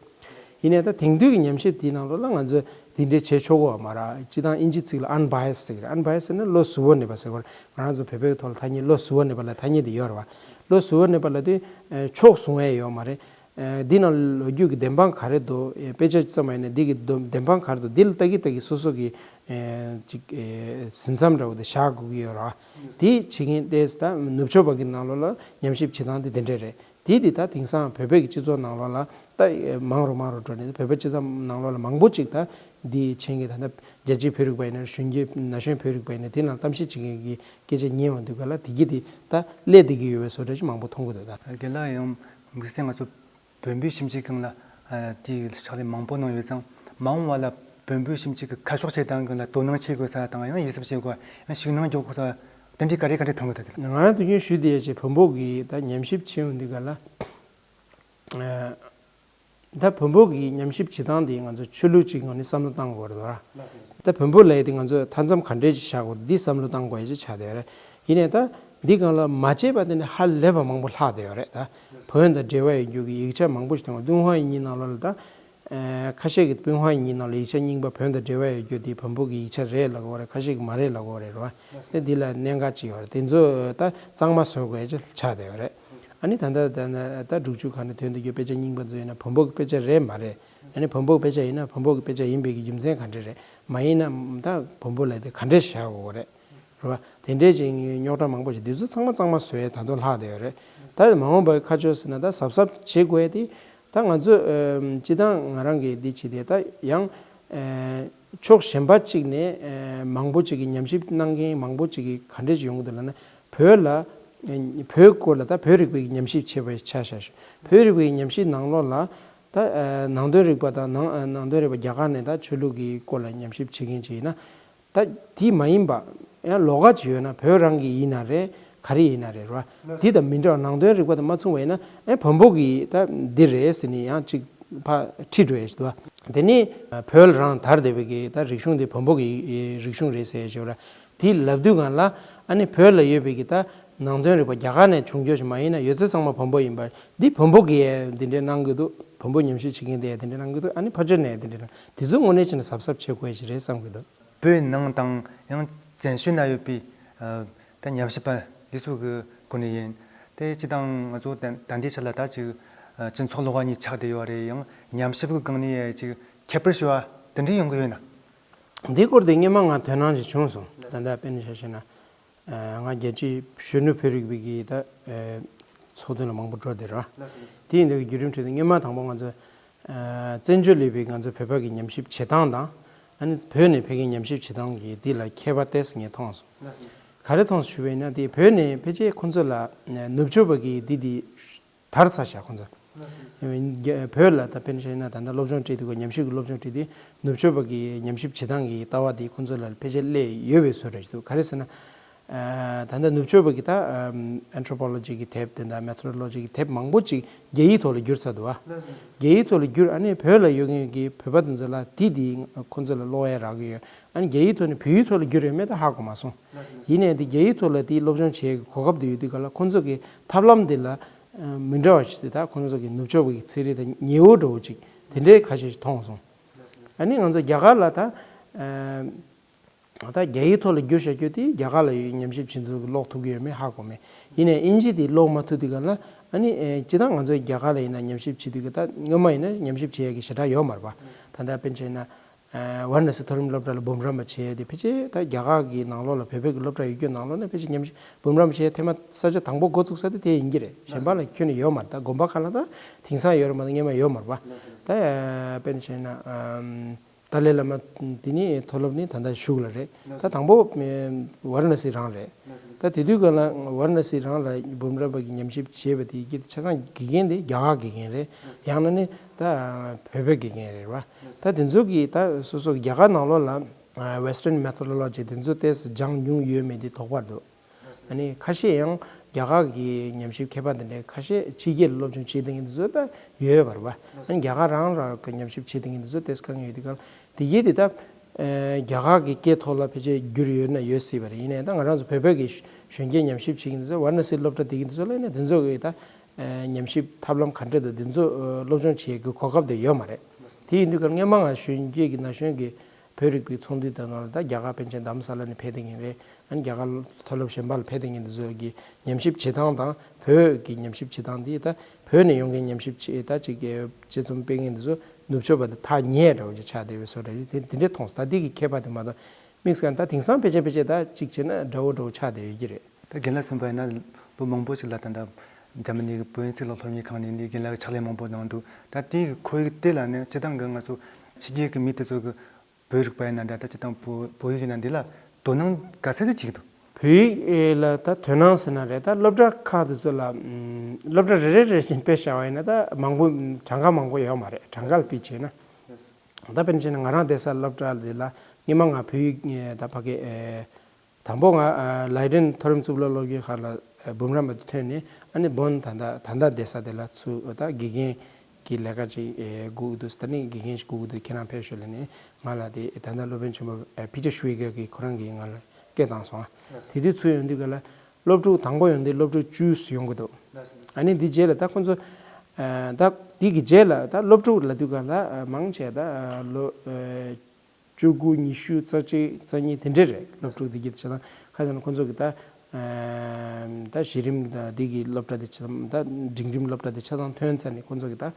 ཡིན་ནའི་ད་དེང་དུས་ཀྱི་ཉམས་ཞིབ་དེའི་ནང་ལོགས་ལ་ང་ཚོས་དེ་འདྲས་བྱེད་ཆོག་གི་ཡོད་མ་རེད། སྤྱིར་བཏང་དབྱིན་ཇི་ཚིག་ལ་unbiased ཟེར་གི་རེད། unbiased ཟེར་ན་བློ་གཟུ་བོར་གནས་པ་ཟེར་གི་རེད། ང་རང་ཚོ་བོད་པའི་ཐོག་ལ་ཐ་སྙད། བློ་གཟུ་བོར་གནས་པ་ལ་ཐ་སྙད་དེ་ཡོད་རེད་པ། བློ་གཟུ་བོར་གནས་པ་ལབ་དུས་ཨ་ཕྱོགས་བཟུང་ཡས་ཡོད་མ་རེད། ཨ་འདི་ནང་ལོ་རྒྱུས་ཀྱི་བདེན་དཔང་ག་རེ་འདུག་ཨེ་དཔེ་ཆ་ཙམ་མ་ཡིན་ན་འདི་གི་བདེན་དཔང་ག་རེ་འདུག་འདི་ལ་ལྟ་གི་ལྟ་གི་སོ་སོ་གི་ཨེ་ཅིག་ཨེ་ཟིན་མཚམས་འདྲ་བོ་དེ་བཞག་དགོས་ཀྱི་ཡོད་རེད་པ། དེ་བྱེད་མཁན་དེ་ད་ནུབ་ཕྱོགས་པ་གི་ནང་ལོགས་ལ་ཉམས་ཞིབ་བྱེད་སྟངས་དེ་དེ་འདྲས་རེད། དེ་དེ་ད་དེང་སང་བོད་པའི་གི་སྤྱི་ཚོགས་ནང་ལོགས་ལ་ད་མང་རུ་མང་རུ་འགྲོ་ནས། བོད་པའི་སྤྱི་ཚོགས་ནང་ལོགས་ལ་མང་པོ་ཅིག་ད་འདི་བྱེད་མཁན། ད་ལྟ་རྒྱལ་གཅེས་བོད་རིག་པ་ཡིན་ན། གཞོན་སྐྱེས་ན་གཞོན་བོད་རིག་པ་ཡིན་ན། དེ་ནང་གཏམ་བཤད་བྱེད་མཁན་གྱི་སྐད་ཆ་ཉན་འོང་དུས་ག་ལ་དེ་གི་དེ་ད་སླེབས་བསྡད་ཀྱི་ཡོད་པའི་བཟོ་འདྲ་ཞིག་མང་པོ་མཐོང་གི་འདུག་ད་རྒན་ལགས་ཡང་དམིགས་བསལ་ང་ཚོ་བོན་པོའི་ཞིབ་འཇུག་སྒང་ལ་ཨ་དེའི་ཕྱག་ལས་མང་པོ་གནང་ཡོད་ཙང་། མ་འོངས་པ་ལ་བོན་པོའི་ཞིབ་འཇུག་གི་ཁ་ཕྱོགས་བྱེད་སྟངས་སྒང་ལ་དོ་སྣང་བྱེད་དགོས་ས་དང་། ཡང་ཡིད་གཟབ་བྱེད་དགོས། ཡང་ཤུགས་སྣོན་རྒྱག་དགོས་ས་དེ་འདྲའི་ག་རེ་ག་རེ་མཐོང་གི་འདུག་གི་ལགས། ང་རང་དུས་རྒྱུན་ཞུས་དེ་ཡ་ཆེ། བོན་པོ་གི་ད་ཉམས་ཞིབ་བྱེད་འོང་དུས་ག་ལ། ཨ་ད་བོན་པོ་གི་ཉམས་ཞིབ་བྱེད་སྟངས་དེ་ང་ཚོ་ཆོས་ལུགས་ཅིག་ངོས་ནས་བསམ་བློ་བཏང་དགོས་རེད་པ། ད་བོན་པོ་ལབ་ཡ་དེ་ང་ཚོས་མཐའ་མཚམས་ག་འདྲས་ཅིག་བཞག་དགོས། འདི་བསམ་བློ་བཏང་དགོས་ཡ་ཅིག་ཆགས་བསྡད་ཡོད་རེད། ཡིན་ནའི་ད་འདི་སྒང་ལ་མ་དཔྱད་པ་དེ་འདྲ་ཧ་ལས་པ་མང་པོ་ལྷག་བསྡད་ཡོད་རེད། ད་བོན་དང་འབྲེལ་བ་ཡོད་རྒྱུ་གི་ཡིག་ཆ་མང་པོ་ཞིག་མཐོང་། ཏུན་ཧོང་ཡིག་རྙིང་ནང་ལོགས་ལ། ད་ཨ་ཁ་ཤས་ཀྱིས་ཏུན་ཧོང་ཡིག་རྙིང་ནང་ལ་ཡིག་ཆ་རྙིང་པ་བོན་དང་འབྲེལ་བ་ཡོད་རྒྱུ་དེ་བོན་པོ་གི་ཡིག་ཆ་རེད་ལབ་ཀྱི་ཡོད་རེད། ཁ་ཤས་ཀྱིས་མ་རེད་ལབ་ཀྱི་ཡོད་རེད་པ། དེ་འདི་ལ་གནད་འགག་ཅིག་ཡོད་རེད། དེ་ཚོ་ད་གཙང་མ་བཟོ་དགོས་ཡ་ཅིག་ཆགས་བསྡད་ཡོད་རེད། ཨ་ནི་ད་ལྟ་ད་ད་སྒྲུབ་བརྒྱུད་ཁག་ནས་ཐོན་བསྡད་རྒྱུ་དཔེ་ཆ་རྙིང་པ་ཚོ་ཡིན་ན་བོན་པོ་གི་དཔེ་ཆ་རེད་མ་རེད། ཨ་ནི་བོན་པོ་གི་དཔེ་ཆ་ཡིན་ན་བོན་པོ་གི་དཔེ་ཆ་ཡིན་པའི་གི་རྒྱུ་མཚན་ག་འདྲས་རེད། མ་ཡིན་ན་ད་བོན་པོ་ལབ་དེ་ག་འདྲས་བཞག་དགོས་རེད། རེད་པ། དེ་འདྲས་ཅིག་རྙོག་དྲ་མང་པོ་ཞིག་འདི་ཚོ་ཚང་མ་གཙང་མ་བཟོ་ཡས་ད་དུང་ལྷག་བསྡད་ཡོད་རེད། ད་མ་འོངས་པའི་ཁ་ཕྱོགས་ཟེར་ན། ད་གཟབ་གཟབ་བྱེད་དགོས་ཡས་དེ། ད་ང་ཚོ་ཨ་སྤྱིར་བཏང་ང་རང་གིས་འདི་བྱེད་དེ། ད་ཡང་ཨ་ཕྱོགས་གཞན་པ་ཅིག་ནས་ཨ་མང་པོ་ཅིག་གིས་ཉམས་ཞིབ་གནང་མཁན་མང་པོ་ཅིག་གིས་ག་འདྲས་ཅིག་ཡོང་གི་འདུག་ལབ་ན། བོད་ལ་ཨ་བོད་སྐོར་ལ་ད་བོད་རིག་པའི་ཉམས་ཞིབ་བྱས་པའི་ཆ་བཞག་ཞུ། བོད་རིག་པའི་ཉམས་ཞིབ་ནང་ལོགས་ལ་ད་ཨ་ནང་དོན་རིག་པ་དང་། ནང་ཨ་ནང་དོན་རིག་པ་རྒྱ་གར་ནས་ད་ཆོས་ལུགས་ཀྱི་སྐོར་ལ་ཉམས་ཞིབ་བྱེད་མཁན་ཅིག་ཡིན་ན། ད་དེ་མ་ཡིན་པ་ཡང་ལོགས་ཀ་ཅིག་ཡོད་ན། བོད་རང་གི་ཡིན་ན་རེད། ག་རེ་ཡིན་ན་རེད། རེད་པ། དེ་དང་མི་འདྲ་བ། ནང་དོན་རིག་པ་དང་མ་མཚུངས་པ་ཡིན་ན། ཨེ་བོན་པོ་གི་ད་འདི་རེད་ཟེར་ནས་ཡང་ཅིག་ཕར་ཁྲིད་འགྲོ་ཡ་ཞིག་འདུག་པ། དེ་ནི་བོད་རང་དར་བསྡད་པའི་གི་ད་རིག་གཞུང་དེ་བོན་པོ་གི་རིག་གཞུང་རེད་ཟེར་ཡ་ཞིག་ཡོད་ར། དེ་ལབ་དུས་སྒང་ལ། ཨ་ནི་བོད་ལ་ཡོད་པའི་གི་ད་ནང་དོན་རིག་པ་རྒྱ་གར་ནས་བྱུང་རྒྱུ་ཞིག་མ་ཡིན་ན། ཡོད་ཚད་ཚང་མ་བོན་པོ་ཡིན་པ། འདི་བོན་པོ་གིས་འདི་འདྲས་གནང་གི་འདུག་བོན་པོ་ཉམས་ཞིབ་བྱེད་མཁན་དེས་འདི་འདྲས་གནང་གི་འདུག་ཨ་ནི་ཕར་ཕྱོགས་ནས་འདི་འདྲས་གནང་། དེ་ཚོ་དངོས་གནས་བྱས་ན་གཟབ་གཟབ་བྱེད་དགོས་ཡ་ཞིག་རེད་བསམ་གི་འདུག་བོད་ནང་དང་ཡང་བཙན་བྱོལ་ན་ཡོད་པའི་ཨ་ད་ཉམས་ཞིབ་པ་འདི་ཚོ་གི་སྒོ་ནས་ཡིན། དེ་སྤྱིར་བཏང་ང་ཚོ་ད་ད་ལྟའི་ཆ་ལ་ད་ཅིག་ཨ་སྤྱི་ཚོགས་ཀློག་པ་གཉིས་ཆགས་བསྡད་ཡོད་རེད། ཡང་ཉམས་ཞིབ་ཀྱི་སྒང་ནས་ཅིག་ཁྱད་པར་ཞེ་པོ་དེ་འདྲ་ཡོང་གི་ཡོད་ན། འདི་སྐོར་དེ་སྔོན་མ་ང་དོ་སྣང་ཅིག་བྱུང་སོང་། ད་ལྟ་དཔེར་ན་ཆ་བཞག་ན། ཨ་ང་རྒྱལ་སྤྱིའི་གཞོན་ནུ་བོད་རིག་པའི་གི་ད་ཨ་ཚོགས་ཐུན་ལ་མང་པོ་འགྲོ་བསྡད་ར། དེ་ཡིན་དུས་བརྒྱུད་རིམ་ཁྲོད་དུ་སྔོན་མ་དང་པོ་ང་ཚོ་ཨ་བཙན་བྱོལ་ལ་ཡོད་པའི་ང་ཚོ་བོད་པ་གི་ཉམས་ཞིབ་བྱེད་སྟངས་དང་། ཨ་ནི་བོད་ནས་ཕ་གིའི་ཉམས་ཞིབ་བྱེད་སྟངས་ཀྱི་འདི་ལ་ཁྱད་པར་ཏོག་ཙམ་ངས་མཐོང་སོང་། ག་རེ་མཐོང་སོང་ཞུས་པ་ཡིན་ན། དེ་བོད་ནས་ཕལ་ཆེར་ཁོང་ཚོ་ལ་ནུབ་ཕྱོགས་པ་གི་འདི་འདི་དར་ཚར་བཞག་ཁོང་ཚོ། བོད་ལ་ད་དཔེར་ན་བཤད་ན། ད་ལྟ་སློབ་སྦྱོང་སྤྲད་དུས་སྐབས། ཉམས་ཞིབ་ཀྱི་སློབ་སྦྱོང་སྤྲད་དུས། ནུབ་ཕྱོགས་པ་གི་ཉམས་ཞིབ་བྱེད་སྟངས་ཀྱི་ལྟ་བ་དེ་ཁོང་ཚོ་ལ་ཕལ་ཆེར་སླེབས་ཡོད་པའི་བཟོ་འདྲ་ཞིག་འདུག་ག་རེ་ཟེར་ན། ཨ་ད་ལྟ་ནུབ་ཕྱོགས་པ་གི་ད་ཨམ་anthropology གི་དེབ་དེ་འདྲ། methodology གི་དེབ་མང་པོ་ཅིག་རྒྱ་ཡིག་ཐོག་ལ་བསྒྱུར་ཚར་འདུག་བ། རྒྱ་ཡིག་ཐོག་ལ་བསྒྱུར། ཨ་ནི་བོད་ལ་ཡོད་མཁན་གྱི་བོད་པ་དེ་ཚོ་ལ་དེ་དེ་ཁོང་ཚོ་ལ་ཀློག་ཡ་རག་གི་ཡོད། ཨ་ནི་རྒྱ་ཡིག་ཐོག་ནས་བོད་ཡིག་ཐོག་ལ་བསྒྱུར་ཡོད་མེད་ད་ཧ་གོ་མ་སོང་། ཡིན་ནའི་དེ་རྒྱ་ཡིག་ཐོག་ལ་དེ་སློབ་སྦྱོང་བྱེད་ཡ་གི་གོ་སྐབས་དེ་ཡོད་དུས་ག་ལ། ཁོང་ཚོ་གི་ཐབས་ལམ་དེ་ལ་ཨ་མི་འདྲ་བ་ཞིག་དེ། ད་ཁོང་ཚོ་གི་ནུབ་ཕྱོགས་པ་གི་ཚན་རིག་དང་ཉེ་བོ་འདྲ་བོ་ཅིག་ དེ་འདྲའི་ཁ་ཤས་ཤིག་མཐོང་སོང་། ཨ་ནི་ང་ཚོ་རྒྱ་གར་ལ་ད་ད་རྒྱ་ཡིག་ཐོག་ལ་བསྒྱུར་བཞག་རྒྱུ་དེ་རྒྱ་གར་ལ་ཡོད་ཉམས་ཞིབ་བྱེད་འདུག་ཀློག་ཐུབ་ཀྱི་ཡོད་མེད་ཧ་གོ་མེད། ཡིན་ནའི་ཨིན་ཇི་དེ་ཀློག་མ་ཐུབ་དུས་ག་ལ་ཨ་ནི་སྤྱིར་བཏང་ང་ཚོ་རྒྱ་གར་ལ་ཡིན་ན་ཉམས་ཞིབ་བྱེད་དུས་ཀ་ད་སྔོན་མ་ཡིན་ན་ཉམས་ཞིབ་བྱེད་ཡ་གི་ཞེ་དྲག་ཡོད་མ་རེད་པ། ད་ལྟ་དཔེར་ན་ཆ་བཞག་ན། ཝཱ་ར་ཎ་སི་མཐོ་རིམ་སློབ་གྲྭ་ལ་འབུམ་རམས་པ་བྱེད་ཡ་དེ་ཕལ་ཆེར་ད་རྒྱ་གར་གྱི་ནང་ལོགས་ལ་བོད་བོད་ཀྱི་སློབ་གྲྭ་ཡོད་རྒྱུ་ནང་ལོགས་ནས་ཕལ་ཆེར་ཉམས་ཞིབ་འབུམ་རམས་པ་བྱེད་ཡ་ཐེངས་མ་ས་ཆ་དང་པོ་འགོ་བཙུགས་ས་དེ་དེ་ཡིན་གྱི་རེད། གཞན་པ་ལ་ཁྱོན་ནས་ཡོད་མ་རེད། ད་དགོན་པ་ཁག་ལ་ད་དེང་སང་ཡོད་རེད་མ་གཏོགས་སྔོན་མ་ཡོད་མ་རེད་པ། ད་དཔེར་ན་བྱས་ན། ཏཱ་ལའི་བླ་མ་དེ་ནི་མཐོ་སློབ་ནི་ད་ལྟ་གཞུག་ལ་རེད། ད་དང་པོ་ཝཱ་ར་ཎ་སི་རང་རེད། ད་དེ་དུས་ག་ལ་ཝཱ་ར་ཎ་སི་རང་ལ་འབུམ་རམས་པ་གི་ཉམས་ཞིབ་བྱས་པ་དེ་ཡི་གེ་དེ་ཆ་ཚང་དགེ་རྒན་དེ་རྒྱ་གར་དགེ་རྒན་རེད། ཡང་ན་ནི་ད་བོད་པའི་དགེ་རྒན་རེད་བ། ད་དེ་ཚོ་གི་ད་སོ་སོ་རྒྱ་གར་ནང་ལོགས་ལ་Western methodology དེ་ཚོ་ཏོག་ཙམ་སྦྱངས་མྱོང་ཡོད་མེད་དེ་དོགས་པ་འདུག་ཨ་ནི་ཁ་ཤས་ཡང་རྒྱ་གར་གྱི་ཉམས་ཞིབ་མཁས་པ་དེ་འདྲའི་ཁ་ཤས་ཕྱི་རྒྱལ་ལ་སློབ་སྦྱོང་བྱེད་བསྡད་མཁན་དེ་ཚོ་ད་ཡོད་ཡོད་པ་རེད་པ། ཨ་ནི་རྒྱ་གར་རང་ལ་གི་ཉམས་ཞིབ་བྱེད་བསྡད་མཁན་དེ་ཚོ་ཏོག་ཙམ་དཀའ་ངལ་ཡོད་དུས་ག་ལ་དེ་གྱད་དེ་ད་རྒྱ་གར་གྱི་སྐད་ཐོག་ལ་ཕལ་ཆེར་བསྒྱུར་ཡོད་ན་ཡོད་སྲིད་པ་རེད། ཡིན་ནའི་ད་ང་རང་ཚོ་བོད་བོད་ཀྱི་གཞོན་སྐྱེས་ཉམས་ཞིབ་བྱེད་མཁན་དེ་ཚོ་ཝཱ་ར་ཎ་སིའི་སློབ་གྲྭ་དེ་གྱད་དེ་ཚོ་ལ་ཡིན་ན་དེ་ཚོ་གི་ད་ཉམས་ཞིབ་ཐབས་ལམ་ག་འདྲ་འདུག་དེ་ཚོ་སློབ་སྦྱོང་བྱེད་ཀྱི་གོ་སྐབས་དེ་ཡོད་མ་རེད། དེ་ཡིན་དུས་ག་ལ་སྔོན་མ་ང་གཞོན་སྐྱེས་ཀྱི་ན་གཞོན་གྱི་བོད་རིག་པའི་ཚོགས་འདུའི་དོན་ལ་ད་རྒྱ་གར་པཎ་ཆེན་དྷ་རམ་ས་ལ་ནས་ཕེབས་བསྡད་མཁན་རེད། ཨ་ནི་རྒྱ་གར་མཐོ་སློབ་གཞན་པ་ལ་ཕེབས་བསྡད་མཁན་དེ་ཚོ་གི་ཉམས་ཞིབ་བྱེད་སྟངས་དང་བོད་ཀྱི་ཉམས་ཞིབ་བྱེད་སྟངས་དེ་ད་བོད་ནས་ཡོང་མཁན་ཉམས་ཞིབ་བྱེད་ད་ཅིག་གི་དཔྱད་རྩོམ་སྤེལ་མཁན་དེ་ཚོ་ནུབ་ཕྱོགས་པ་དང་ཐག་ཉེ་འདྲ་བོ་ཅིག་ཆགས་བསྡད་པའི་བཟོ་འདྲ་ཞིག་དེ་དེ་འདྲའི་མཐོང་སོང་། ད་འདི་གི་ཁྱད་པར་དེ་མ་གཏོགས་དམིགས་སུ་བཀར་ན་ད་དེང་སང་ཕལ་ཆེར་ཕལ་ཆེར་ད་ཅིག་བྱས་ན་འདྲ་བོ་འདྲ་བོ་ཆགས་བསྡད་ཡོད་ཀྱི་རེད། ད་རྒན་ལགས་གསུངས་པ་ཡིན་ན་ལོ་མང་པོ་ཞིག་ལ་ད་ལྟ་འཇར་མ་ནི་གི་བོད་ཡིག་གཙུག་ལག་སློབ་གཉེར་ཁང་ནས་ནི་རྒན་ལགས་ཀྱི་ཕྱག་ལས་མང་པོ་གནང་འདུག་ད་དེའི་ཁོར་ཡུག་དེ་ལ་ནི་སྤྱིར་བཏང་གི་ང་ཚོ་ཕྱི་རྒྱལ་གྱི་མི་དེ་ཚོ་གི་བོད་རིག་པ་ཡིན་ན་འདྲ། ད་སྤྱིར་བཏང་བོད་བོད་ཡིག་ཡིན་ན་འདི་ལ་དོ་སྣང་ག་ཚད་ཅིག་བྱེད་ཀྱི་འདུག་བོད་ཡིག་ལ་ད་དོ་སྣང་ཟེར་ན་རེད། ད་སློབ་གྲྭ་ཁག་དེ་ཚོ་ལ་ཨམ་སློབ་གྲྭ་རེ་རེ་རེ་བཞིན་དཔེ་བཞག་པ་ཡིན་ན་ད་མང་པོ་གྲངས་ཀ་མང་པོ་ཡོད་མ་རེད། གྲངས་ཀ་ལ་དཔེ་བྱས་ན། ད་དཔེར་ན་བྱས་ན་ང་རང་བསྡད་ས་སློབ་གྲྭ་འདི་ལ་སྔོན་མ་ང་བོད་ཡིག་ད་ཕ་གི་ཨེ། དང་པོ་ང་ལའི་ཌེན་མཐོ་རིམ་གཙུག་ལག་སློབ་གཉེར་ཁང་ལ་འབུམ་རམས་པ་དེ་ཐོན་ནས་ཨ་ནི་བོན་ད་ལྟ་ད་ལྟ་བསྡད་ས་དེ་ལ་ཚུར་ད་དགེ་རྒན་གྱི་ལས་ཀ་ཅིག་དགོས་ཀྱི་འདུག་ད་ནི་དགེ་རྒན་ཞིག་དགོས་ཀྱི་འདུག་ཁྱེད་རང་ཕེབས་ཤོག་ལབ་ནས་ང་ལ་དེ་ད་ལྟ་སློབ་དཔོན་ཆེན་པོ་པི་ཊར་ཤུ་ཝི་གར་གྱིས་ཁོ་རང་གིས་ང་ལ་སྐད་བཏང་སོང་། དེ་དུས་ཚུར་ཡོང་དུས་ག་ལ་སློབ་ཕྲུག་དང་པོ་ཡོང་དུས་སློབ་ཕྲུག་བཅུ་ཡོང་གི་འདུག་ཨ་ནི་འདི་རྗེས་ལ་ད་ཁོ་ཚོ་ད་འདི་གི་རྗེས་ལ་ད་སློབ་ཕྲུག་ལབ་དུས་ག་ལ་མང་ཆེ་ད་ལོ། བཅུ་དགུ་ཉི་ཤུ་རྩ་གཅིག་རྩ་གཉིས་དེ་འདྲས་རེད། སློབ་ཕྲུག་འདི་གྱད་དེ་ཆ་ཚང་ཁ་སང་ཁོང་ཚོ་གི་ད་ད་གཞི་རིམ་ད་འདི་གི་སློབ་གྲྭ་དེ་ཆ་ཚང་ད་འབྲིང་རིམ་སློབ་གྲྭ་དེ་ཆ་ཚང་ཐོན་ཚར་ནས་ཁོང་ཚོ་གི་ད་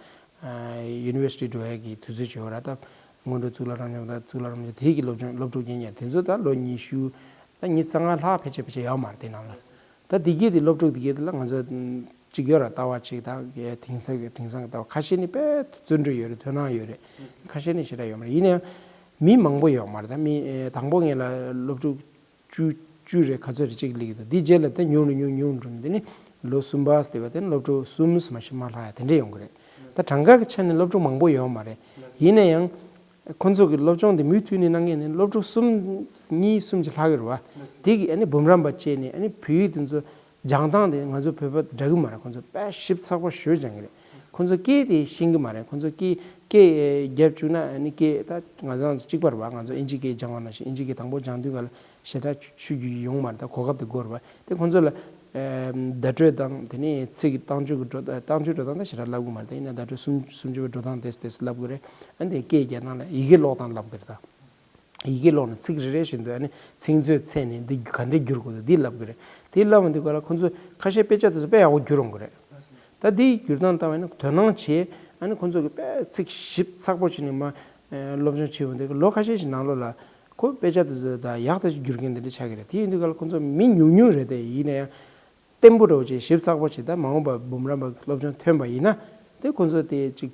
ཡུ་ནི་ཝར་སི་ཊི་འགྲོ་ཡ་གི་དུས་ཚོད་བྱེད་པ་ར། ད་སྔོན་འགྲོ་གཙུག་ལག་རབ་འབྱམས་ད་གཙུག་ལག་རབ་འབྱམས་དེ་གི་སློབ་སྦྱོང་སློབ་ཕྲུག་རྒན་ཡར་དེ་ཚོ་ད་ལོ་ཉི་ཤུ་ད་ཉི་ཤུ་རྩ་ལྔ་ལྷག་ཕལ་ཆེར་ཕལ་ཆེར་ཡོད་མ་རེད་དེ་ནང་ལ། ད་འདི་གྱད་དེ་སློབ་ཕྲུག་འདི་གྱད་དེ་ལ་ང་ཚོ་གཅིག་ཡོད་ར་ལྟ་བ་གཅིག་དང་དེང་སང་གི་དེང་སང་གི་ལྟ་བ་ཁ་ཤས་ནི་དཔེ་བརྩོན་འགྲུས་ཡོད་རེད། དོ་སྣང་ཡོད་རེད། ཁ་ཤས་ནི་ཞེ་དྲག་ཡོད་མ་རེད། ཡིན་ན་ཡང་མི་མང་པོ་ཡོད་མ་རེད། ད་མི་ཨེ་དང་པོ་ངེད་ལ་སློབ་ཕྲུག་བཅུ་བཅུ་རེད་ག་ཚོད་རེད་ཅིག་སླེབས་ཀྱི་འདུག་འདི་རྗེས་ལ་ད་ཉུང་རུ་ཉུང་ཉུང་རུ་འདི་ནི་ལོ་གསུམ་པ་ཟེར་བ་དེ་ནི་སློབ་ཕྲུག་གསུམ་མ་གཏོགས་མ་ལྷག་ཡ་དེ་འདྲས་ཡོང་གི་རེད། ད་གྲངས་ཀ་གི་ཆ་ནས་སློབ་ཕྲུག་མང་པོ་ཡོད་མ་རེད། ཡིན་ན་ཡང་ཁོང་ཚོ་གི་སློབ་སྦྱོང་དེ་མུ་མཐུད་ནས་གནང་མཁན་ནི་སློབ་ཕྲུག་གསུམ་གཉིས་གསུམ་ཅིག་ལྷག་གི་རེད་བ། དེ་གི་ཨ་ནི་འབུམ་རམས་པ་བྱས་ནས་ཨ་ནི་བོད་ཡིག་དེ་ཚོ་སྦྱང་སྟངས་དེ་ང་ཚོ་བོད་པ་འདྲ་གི་མ་རེད། ཁོང་ཚོ་དཔེ་ཞིབ་ཚགས་པོ་ཞེ་པོ་སྦྱང་གི་རེད། ཁོང་ཚོ་སྐད་དེ་ཤེས་ཀྱི་མ་རེད། ཁོང་ཚོ་སྐད་སྐད་རྒྱབ་བཅུག་ན་ཨ་ནི་སྐད་ད་ང་ཚོ་གཅིག་པ་རེད་བ། ང་ཚོ་ཨིན་ཇི་སྐད་སྦྱང་བ་ནང་བཞིན་ཨིན་ཇི་སྐད་དང་པོ་སྦྱང་དུས་ག་ལ་ཞེ་དྲག་ཆུ་ཆུ་རྒྱུས་ཡོང་མ་རེད། ད་གོ་སྐབས་དེ་དགོས་རེད་བ། དེ་ཁོང་ཚོ་ལ་ཨེ་བརྡ་སྤྲོད་དང་དེ་ནས་ཚིག་གི་རྟགས་འཇུག་གི་འགྲོ་རྟགས་འཇུག་འགྲོ་སྟངས་ད་ཞེ་དྲག་བསླབ་གི་མ་རེད། ད་ཡིན་ན་བརྡ་སྤྲོད་སུམ་སུམ་ཅུ་པའི་འགྲོ་སྟངས་དེ་དེ་བསླབ་གི་རེད། ཨ་ནི་དེ་སྐད་རྒྱག་སྟངས་ལ་ཡི་གེ་ཀློག་སྟངས་བསླབ་གི་རེད། ད་ཡི་གེ་ཀློག་ནས་ཚིག་རེ་རེ་བཞིན་དུ་ཨ་ནི་ཚིག་མཛོད་འཚོལ་ནས་འདི་ག་འདྲས་བསྒྱུར་དགོས་འདུག་འདི་བསླབ་གི་རེད། དེ་བསླབ་མ་འདུག་ག་ལ་ཁོང་ཚོ་ཁ་ཤས་དཔེ་ཆ་དེ་ཚོ་དཔེ་ཡག་པོ་བསྒྱུར་འོང་གི་རེད། ད་འདི་བསྒྱུར་སྟངས་ལྟ་བ་ཡིན་ན་དོ་སྣང་བྱས་ཨ་ནི་ཁོང་ཚོ་གི་དཔེ་ཚིག་ཞིབ་ཚགས་པོ་བྱས་ནས་མ་སློབ་སྦྱོང་བྱེད་འོང་དུས་ལོ་ཁ་ཤས་ཤིག་ནང་ལོགས་ལ་ཁོ་དཔེ་ཆ་དེ་ཚོ་ད་ཡག་ཐག་ཆོད་བསྒྱུར་མཁན་དེ་འདྲ་ཆགས་ཀྱི་རེད། དེ་ཡིན་དུས་ག་ལ་ཁོང་ཚོ་མི་ཉུང་ཉུང་རེད། དེ་ཡིན་ན་ཡང་བརྟན་པོ་འདྲ་བོ་བྱས་ཞིབ་ཚགས་པོ་བྱས་ད་མ་འོངས་པ་འབུམ་རམས་པ་སློབ་སྦྱོང་ཐོན་པ་ཡིན་ན་དེ་ཁོང་ཚོ་དེ་ཅིག་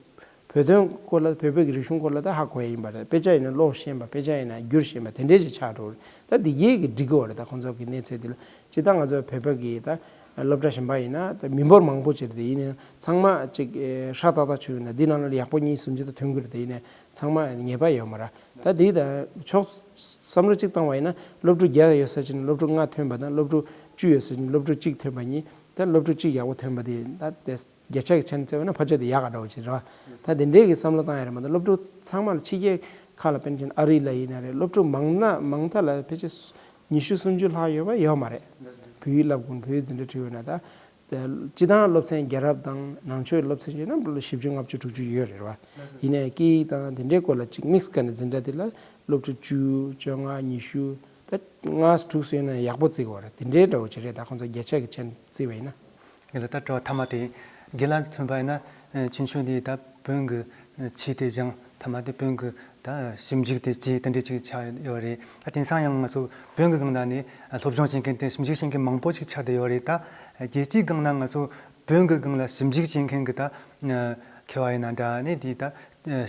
བོད་དོན་སྐོར་ལ་བོད་པའི་རིག་གཞུང་སྐོར་ལ་ད་ཧ་གོ་ཡ་ཡིན་པ་རེད། དཔེ་ཆ་ཡིན་ན་ཀློག་ཤེས་པ་དཔེ་ཆ་ཡིན་ན་བསྒྱུར་ཤེས་པ་དེ་འདྲས་ཅིག་ཆགས་འགྲོ་རེད། ད་འདི་གས་ཀྱི་འགྲིག་གི་བ་རེད། ད་ཁོང་ཚོ་གི་གནས་ཚད་འདི་ལ་སྤྱིར་བཏང་ང་ཚོ་བོད་པ་གི་ད་སློབ་གྲྭ་གཞན་པ་ཡིན་ན་ད་མི་འབོར་མང་པོ་ཅིག་རེད། དེ་ཡིན་ན་ཚང་མ་ཅིག་ཧྲ་ཏག་ཏག་བྱུང་ཡོད་ན་འདི་ནང་ལ་ཡག་པོ་གཉིས་གསུམ་ཅིག་ད་ཐོན་གི་རེད། དེ་ཡིན་ན་ཚང་མ་ངེས་པ་ཡོད་མ་རེད། ད་འདི་ད་ཕྱོགས་བསམ་བློ་གཅིག་བཏང་བ་ཡིན་ན་སློབ་ཕྲུག་བརྒྱ་ཡོད་ས་ཅིག་ནས་སློབ་ཕྲུག་ལྔ་ཐོན་པ་དང་སློབ་ཕྲུག་བཅུ་ཡོད་ས་ཅིག་ནས་སློབ་ཕྲུག་གཅིག་ཐོན་པ་གཉིས་ད་སློབ་ཕྲུག་གཅིག་ཡག་པོ་ཐོན་པ་དེ་ད་དེ་བརྒྱ་ཆ་གི་ཆ་ནས་བརྩིས་པ་ན་ཕལ་ཆེར་དེ་ཡག་ག་འདྲ་བོ་ཅིག་རེད་བ། ད་དེ་འདྲས་ཀྱི་བསམ་བློ་བཏང་ཡ་རེད་མ་གཏོགས་སློབ་ཕྲུག་ཚང་མ་ལ་ཕྱི་རྒྱལ་ཁག་ལ་དཔེར་ན་ཆ་བཞག་ན་ཨ་རི་ལ་ཡིན་ན་རེད། སློབ་ཕྲུག་མང་ན་མང་མཐའ་ལ་ཕལ་ཆེར་ཉི་ཤུ་སུམ་ཅུ་ལྷག་ཡོད་པ་ཡོད་མ་རེད། བོད་ཡིག་བསླབ་དགོས་བོད་ཡིག་འཛིན་གྲྭ་ཁྲིད་འོས་ན་ད། སྤྱིར་བཏང་སློབ་ཚན་རྒྱལ་རབས་དང་ནང་ཆོས་སློབ་ཚན་བྱས་ན་བཞི་བཅུ་ལྔ་བཅུ་དྲུག་ཅུ་ཡོད་རེད་བ། ཡིན་ནའི་སྐད་ཡིག་དང་དེ་འདྲའི་སྐོར་ལ་ཅིག་དམིགས་བཀར་ནས་འཛིན་གྲྭ་དེ་ལ་སློབ་ཕྲུག་བཅུ། བཅོ་ལྔ། ཉི་ཤུ། ད་ལྔ་དྲུག་ཙམ་ཡོད་ན་ཡག་པོ་བརྩི་དགོས་རེད། དེ་འདྲའི་འདྲ་བོ་ཅིག་རེད། ད་ཁོང་ཚོ་བརྒྱ་ཆ་གི་ཆ་ནས་བརྩིས་པ་ཡིན་ན། ངས་ལ་ད་དྲི་བ་མཐའ་མ་དེ་རྒན་ལགས་མཚོན་པ་ཡིན་ན། ཆུང་ཆུང་དེ་ད་བོན་གྱི་ཆོས་དེ་སྦྱངས། མཐའ་མ་དེ་བོན་གྱི་ད་ཞིབ་འཇུག་དེ་བྱས། དེ་འདྲ་ཅིག་ཆགས་ཡོད་རེད། ད་དེང་སང་ཡང་ང་ཚོ་བོན་གྱི་སྒང་ནས་སློབ་སྦྱོང་བྱེད་མཁན་དེ་ཞིབ་འཇུག་བྱེད་མཁན་མང་པོ་ཞིག་ཆགས་བསྡད་ཡོད་རེད། ད་རྒྱལ་སྤྱིའི་སྒང་ན་ང་ཚོ་བོན་གྱི་སྒང་ལ་ཞིབ་འཇུག་བྱེད་མཁན་གྱི་ད་མཁས་པ་ཡིན་ན་འདྲ། ཨ་ནི་དེ་ད་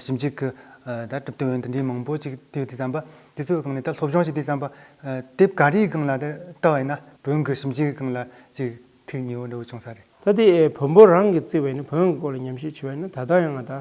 ཞིབ་འཇུག་གི་ད་གྲུབ་དོན་དེ་འདྲའི་མང་པོ་ཅིག་དེ་དེ་ཙམ་པ་དེ་ཚོའི་སྒང་ནས་ད་སློབ་སྦྱོང་ཞིག་དེ་ཙམ་པ་དེབ་ག་རེའི་སྒང་ལ་ད་ལྟ་བ་ཡིན་ན་བོན་གྱི་ཞིབ་འཇུག་གི་སྒང་ལ་ཅིག་ཐུགས་མཉེས་པོ་འདྲ་བོ་བྱུང་ས་རེད། ད་དེ་བོན་པོ་རང་གིས་བརྩིས་པ་ཡིན་ན། བོན་གྱི་སྐོར་ལ་ཉམས་ཞིབ་བྱས་པ་ཡིན་ན། ད་ལྟ་ཡང་ད་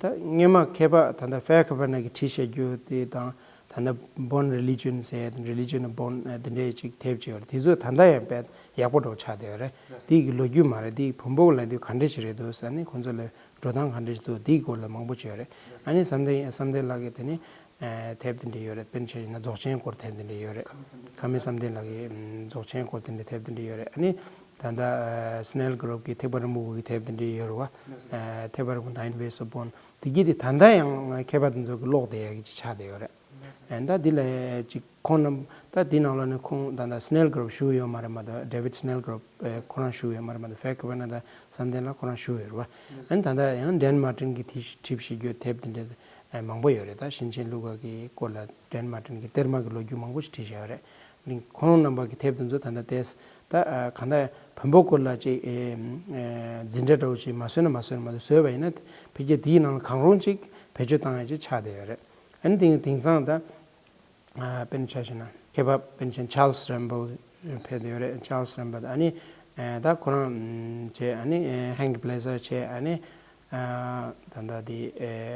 ད་སྔོན་མ་མཁས་པ་ད་ལྟ་ཧྥེ་ཁ་པ་ན་གིས་བྲིས་བཞག་རྒྱུ་དེ་དང་། ད་ལྟ་Bön Religion ཟེར་ཡ་དེ། Religion of Bön དེ་འདྲའི་ཅིག་དེབ་ཅིག་ཡོད་རེད། དེ་ཚོ་ད་ལྟ་ཡང་དཔེ་ཡག་པོ་འདྲ་བོ་ཆགས་བསྡད་ཡོད་རེད། དེ་གི་ལོ་རྒྱུས་མ་རེད། དེ་བོན་པོ་ལབ་དུས་ག་འདྲ་ཞིག་རེད་འདུག་ཟེར་ནས། ཁོང་ཚོ་ལ་འགྲོ་སྟངས་ག་འདྲ་ཞིག་འདུག་དེའི་སྐོར་ལ་མང་པོ་ཅིག་ཡོད་རེད། ཨ་ནི་བསམ་གཏན་བསམ་གཏན་ལགས་ཀྱི་དེ་ནི་དེབ་དེ་འདྲ་ཡོད་རེད། དཔེར་ན་ཆ་བཞག་ན་རྫོགས་ཆེན་སྐོར་དེབ་དེ་འདྲ་ཡོད་རེད། ཁ་མི་བསམ་གཏན་ལགས་ཀྱི་རྫོགས་ཆེན་སྐོར་དེ་འདྲ་དེབ་དེ་འདྲ་ཡོད་རེད། ཨ་ནི་ད་ལྟ་Snellgrove གི་ཐེག་པ་རིམ་པ་དགུ་གི་དེབ་དེ་འདྲ་ཡོད་རེད་བ། ཐེག་པ་རིམ་པ་Nine Ways of Bön དེ་གྱད་དེ་ད་ལྟ་ཡང་མཁས་པ་དེ་ཚོ་གིས་ཀློག་བསྡད་ཡག་གི་ཅིག་ཆགས་བསྡད་ཡོད་རེད། ཨ་ད་དེ་ལ་ཅིག་ཁོང་རྣམ། ད་དེ་ནང་ལོགས་ནས་ཁོང་ད་ལྟ་Snellgrove བཞུགས་ཡོད་མ་རེད་མ་གཏོགས། David Snellgrove ཁོ་རང་བཞུགས་ཡོད་མ་རེད་མ་གཏོགས། ཧྥེ་ཁ་པ་ན་དང་བསམ་གཏན་ལགས་ཁོ་རང་བཞུགས་ཡོད་རེད་བ། ཨ་ནི་ད་ལྟ་ཡང་Dan Martin གིས་དེ་བྲིས་བཞག་རྒྱུ་དེབ་དེ་འདྲ་མང་པོ་ཡོད་རེད། ད་ཞིང་ཆེན་ཀླུ་མཁར་གྱི་སྐོར་ལ་Dan Martin གིས་གཏེར་མ་གི་ལོ་རྒྱུས་མང་པོ་ཞིག་བྲིས་བཞག་ཡོད་རེད། ཁོང་རྣམ་པ་གི་དེབ་དེ་ཚོ་ད་ལྟ་ཏོག་ཙམ་ད་གང་ལྟར་བོན་པོའི་སྐོར་ལ་ཅིག་འཛིན་གྲྭ་འདྲ་བོ་ཅིག་མ་བཟོས་ན་མ་བཟོས་ན་མ་གཏོགས། བཟོས་པ་ཡིན་ན་ཕལ་སྐད་དེའི་ནང་ལ་གང་རུང་ཅིག་བེད་སྤྱོད་བཏང་ཡ་ཅིག་ཆགས་བསྡད་ཡོད་རེད། ཨ་ནི་དེང་དེང་སང་ད་དཔེར་ན་ཆ་བཞག་ན་མཁས་པ་དཔེར་ན་ཆ་Charles Rambo ཕེབས་བསྡད་ཡོད་རེད། Charles Rambo ཨ་ནི་ད་ཁོ་རང་བྱས། ཨ་ནི་Hank Blazer བྱས། ཨ་ནི་ད་ལྟ་དེ་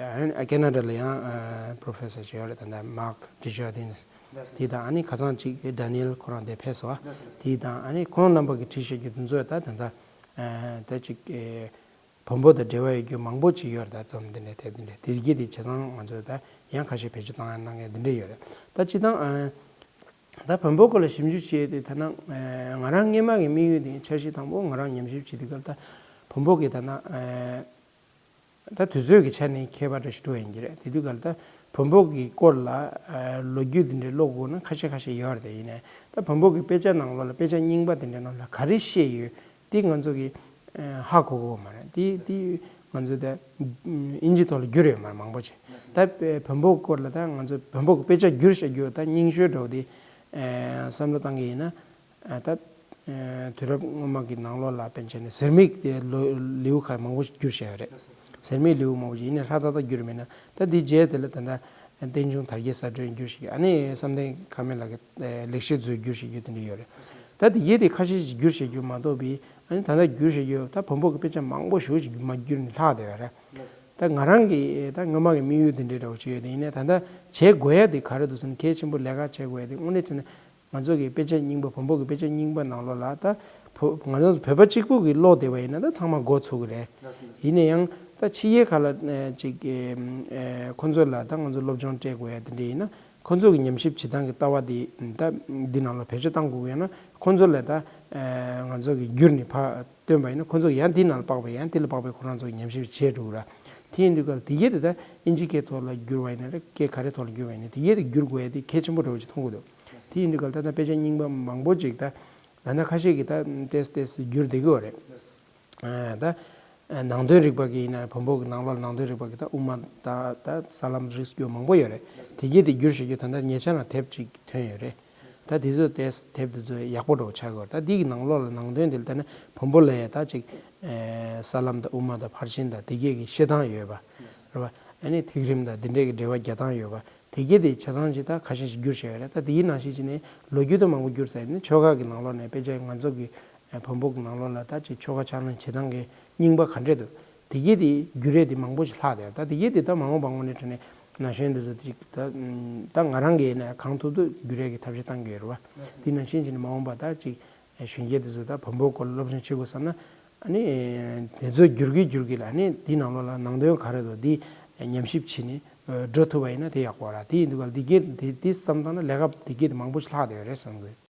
ཨ་ནི་ཁེ་ན་ཌ་ལ་ཡང་Professor བྱས་ཡོད་རེད། ད་ལྟ་Marc Desjardins དེ་དང་། ཨ་ནི་ཁ་སང་ཅིག་Daniel ཁོ་རང་དེ་ཕེབས་སོང་བ། དེ་དང་ཨ་ནི་ཁོང་རྣམ་པ་གིས་བྲིས་བཞག་རྒྱུ་དེ་ཚོ་ད་ད་ལྟ་ད་ཅིག་བོན་པོ་དང་འབྲེལ་བ་ཡོད་རྒྱུ་མང་པོ་ཅིག་ཡོད་རེད། ད་རྩོམ་འདི་འདྲ་དེབ་འདི་འདྲ་དེ་གྱད་དེ་བྱས་ཙང་ང་ཚོས་ད་ཡང་ཁ་ཤས་བེད་སྤྱོད་བཏང་ཡ་གནང་མཁན་འདི་འདྲ་ཡོད་རེད། ད་སྤྱིར་བཏང་ད་བོན་པོའི་སྐོར་ལ་ཞིབ་འཇུག་བྱས་ཏེ། ད་ནང་ང་རང་སྔོན་མ་གི་དམིགས་ཡུལ་དེ་འཆར་གཞི་དང་པོ་ང་རང་ཉམས་ཞིབ་བྱེད་དུས་སྐབས་ལ་ད་བོན་པོ་གི་ད་ནང་ད་དུས་ཚོད་ཀྱི་ཆ་ནས་ཁྱད་པར་འདྲ་ཞིག་འགྲོ་ཡིན་གྱི་རེད། དེ་དུས་སྐབས་ལ་ད་བོན་པོ་གི་སྐོར་ལ་ལོ་རྒྱུས་འདི་འདྲའི་ཀློག་དགོས་ན་ཁ་ཤས་ཁ་ཤས་ཡོད་རེད། དེ་ཡིན་ནའི་ད་བོན་པོ་གི་དཔེ་ཆ་ནང་ལོགས་ལ་དཔེ་ཆ་རྙིང་པ་དེ་འདྲའི་ནང་ལ་ག་རེ་བཤད་ཡོད་དེ་ང་ཚོ་གི་ཧ་གོ་གི་ཡོད་མ་རེད། དེ་དེ་ང་ཚོ་ད་ཨིན་ཇི་ཐོག་ལ་བསྒྱུར་ཡོད་མ་རེད་མང་པོ་ཅིག་ད་བོན་པོ་སྐོར་ལ་ད་ང་ཚོ་བོན་པོ་གི་དཔེ་ཆ་བསྒྱུར་བཞག་རྒྱུ་ད་རྙིང་ཤོས་འདྲ་བོ་དེ་བསམ་བློ་བཏང་གི་ཡིན་ན། ད་དུས་རབས་སྔོན་མ་གི་ནང་ལོགས་ལ་དཔེར་ན་ཆ་བཞག་ན་ཟུར་མིག་དེ་ལོ་ལེའུ་ཁག་མང་པོ་ཞིག་བསྒྱུར་བཞག་ཡོད་རེད། ཟུར་མིག་ལེའུ་མང་པོ་ཞིག་ཡིན་ནའི་ཧྲ་ཏག་ཏག་བསྒྱུར་མེད་ན། ད་དེའི་རྗེས་དེ་ལ་ད་ལྟ་བསྟན་འབྱུང་དར་རྒྱས་གསར་བསྒྲོན་བསྒྱུར་བཞག་ཨ་ནི་བསམ་གཏན་ཁ་སྨད་ལགས་ཀྱི་ལེགས་བཤད་མཛོད་བསྒྱུར་བཞག་རྒྱུ་དེ་འདྲ་ཡོད་རེད། ད་དེ་གྱད་དེ་ཁ་ཤས་ཤིག་བསྒྱུར་བཞག་རྒྱུ་མ་གཏོགས་པའི། ཨ་ནི་ད་ལྟ་བསྒྱུར་བཞག་རྒྱུ་ད་བོན་པོ་གི་དཔེ་ཆ་མང་པོ་ཞེ་པོ་ཅིག་མ་བསྒྱུར་ནས་ལྷག་བསྡད་ཡོད་རེད། ད་ང་རང་གི་ད་སྔོན་མ་གི་དམིགས་ཡུལ་དེ་འདྲའི་འདྲ་བོ་ཅིག་ཡོད་དེ། ཡིན་ནའི་ད་ལྟ་བྱེད་དགོས་ཡ་དེ་ག་རེ་འདུག་ཟེར་ན། གལ་ཆེན་པོ་ལས་ཀ་བྱེད་དགོས་ཡ་དེ་དངོས་གནས་དྲང་གནས་ང་ཚོ་གི་དཔེ་ཆ་རྙིང་པ། བོན་པོ་གི་དཔེ་ཆ་རྙིང་པ་ནང་ལོགས་ལ་ད་བོ་ང་ཚོ་བོད་པ་གཅིག་པུ་གིས་ཀློག་བསྡད་པ་ཡིན་ན་ད་ཚང་མ་མགོ་ཚོས་ཀྱི་རེད། ཡིན་ན་ཡང་ད་ཕྱི་རྒྱལ་ཁག་ལ་ཅིག་ཁོ་ཚོ་ལ་ད་ང་ཚོ་སློབ་སྦྱོང་སྤྲད་དགོས་ཡ་དེ་འདྲ་ཡིན་ན། ཁོ་ཚོ་གི་ཉམས་ཞིབ་བྱེད་སྟངས་ཀྱི་ལྟ་བ་དེ་ད་འདི་ནང་ལ་བེད་སྤྱོད་བཏང་དགོས་ཀྱི་ཡོད་ན། ཁོ་ཚོ་ལ་ད་ང་ཚོ་གིས་བསྒྱུར་ནས་ཕར་བཏོན་པ་ཡིན་ན། ཁོ་ཚོ་ཡང་འདི་ནང་ལ་དཔག་པའི་ཡང་འདི་ལ་དཔག་པའི་ཁོ་རང་ཚོ་གི་ཉམས་ཞིབ་བྱེད་འགྲོ་གི་ར། དེ་ཡིན་དུས་སྐབས་དེ་གྱད་དེ་ད་ཨིན་ཇི་སྐད་ཐོག་ལ་བསྒྱུར་བ་ཡིན་ན་རེད། སྐད་ག་རེ་ཐོག་ལ་བསྒྱུར་བ་ཡིན་ན། དེ་གྱད་དེ་བསྒྱུར་དགོས་ཡ་དེ་གལ་ཆེན་པོ་འདྲ་བོ་ཅིག་མཐོང་གི་འདུག་དེ་ཡིན་དུས་སྐབས་ད་ལྟ་དཔེ་ཆ་རྙིང་པ་མང་པོ་ཅིག་ད་ད་ལྟ་ཁ་ཤས་ཀྱིས་ད་ཏོག་ཙམ་ཏོག་ཙམ་བསྒྱུར་བསྡད་ཀྱི་ཡོད་རེད། ད་ནང་དོན་རིག་པ་གི་ཡིན་ན། བོན་པོ་གི་ནང་ལོགས་ལ་ནང་དོན་རིག་པ་གི་ད་དབུ་མ་དང་ད་ས་ལམ་རིགས་རྒྱུ་མང་པོ་ཡོད་རེད། དེ་གྱད་དེ་བསྒྱུར་བཞག་རྒྱུ་ད་ལྟ་ཉེ་ཆར་ན་དེབ་ཅིག་ཐོན་ཡོད་རེད། ད་དེ་ཚོ་དེ་དེབ་དེ་ཚོ་ཡག་པོ་འདྲ་བོ་ཆགས་ཀྱི་ཡོད་རེད། ད་འདི་གི་ནང་ལོགས་ལ་ནང་དོན་དེ་ལ་ལྟ་ན་བོན་པོ་ལ་ཡ་ད་ཅིག་ས་ལམ་དང་དབུ་མ་དང་ཕར་ཕྱིན་དང་དེ་གྱད་ཀྱི་བཤད་སྟངས་ཡོད་པ་རེད་བ། ཨ་ནི་ཐིག་རིམ་དང་དེ་འདྲས་ཀྱི་འགྲེལ་པ་རྒྱག་སྟངས་ཡོད་པ། དེ་གྱད་དེ་ཆ་ཚང་ཅིག་ད་ཁ་ཤས་ཤིག་བསྒྱུར་བཞག་ཡོད་རེད། ད་དེའི་ནང་བཞིན་བྱས་ནས་ལོ་རྒྱུས་དང་མང་པོ་བསྒྱུར་ཚར་ཡོད་ནས། ཆོལ་ཁ་གི་ནང་ལོགས་ནས་དཔེ་ཆ་ང་ཚོ་གི་བོན་པོ་གི་ནང་ལོགས་ལ་ད་ཅིག་ཆོལ་ཁ་ཕྱག་ལེན་བྱེད་སྟངས་ཀྱི་རྙིང་པ་ག་འདྲས་འདུག་དེ་གྱད་དེ་བསྒྱུར་ཡས་དེ་མང་པོ་ཞིག་ལྷག་བསྡད་ཡོད། ད་དེ་གྱད་དེ་ད་མ་འོངས་པ་དངོས་གནས་དྲང་གནས་ན་གཞོན་འདི་ཚོ་ཅིག་ད་ད་ང་རང་གིས་ཡིན་ན་གང་ཐུབ་ཐུབ་བསྒྱུར་ཡས་ཀྱི་ཐབས་ཤེས་བཏང་གི་ཡོད་རེད་བ། དེ་ནང་བཞིན་བྱས་ནས་མ་འོངས་པ་ད་ཅིག་གཞོན་སྐྱེས་འདི་ཚོ་ད་བོན་པོའི་སྐོར་ལ་སློབ་སྦྱོང་བྱེད་དགོས་བསམ་ན། ཨ་ནི་དེ་ཚོ་བསྒྱུར་གྱི་བསྒྱུར་གྱི་ལ། ཨ་ནི་འདི་ནང་ལོགས་ལ་ནང་དོན་ག་རེ་འདུག་འདི་ཉམས་ཞིབ་བྱས་ནས་འགྲོ་ཐུབ་པ་ཡིན་ན་དེ་ཡག་པོ་ར། དེ་ཡིན་དུས་སྐབས་འདི་གྱད་དེ་དེ་བསམ་བཏང་ན་ལས་ཀ་འདི་གྱད་དེ་མང་པོ་ཞིག་ལྷག་བསྡད་ཡོད་རེད་བསམ་གི།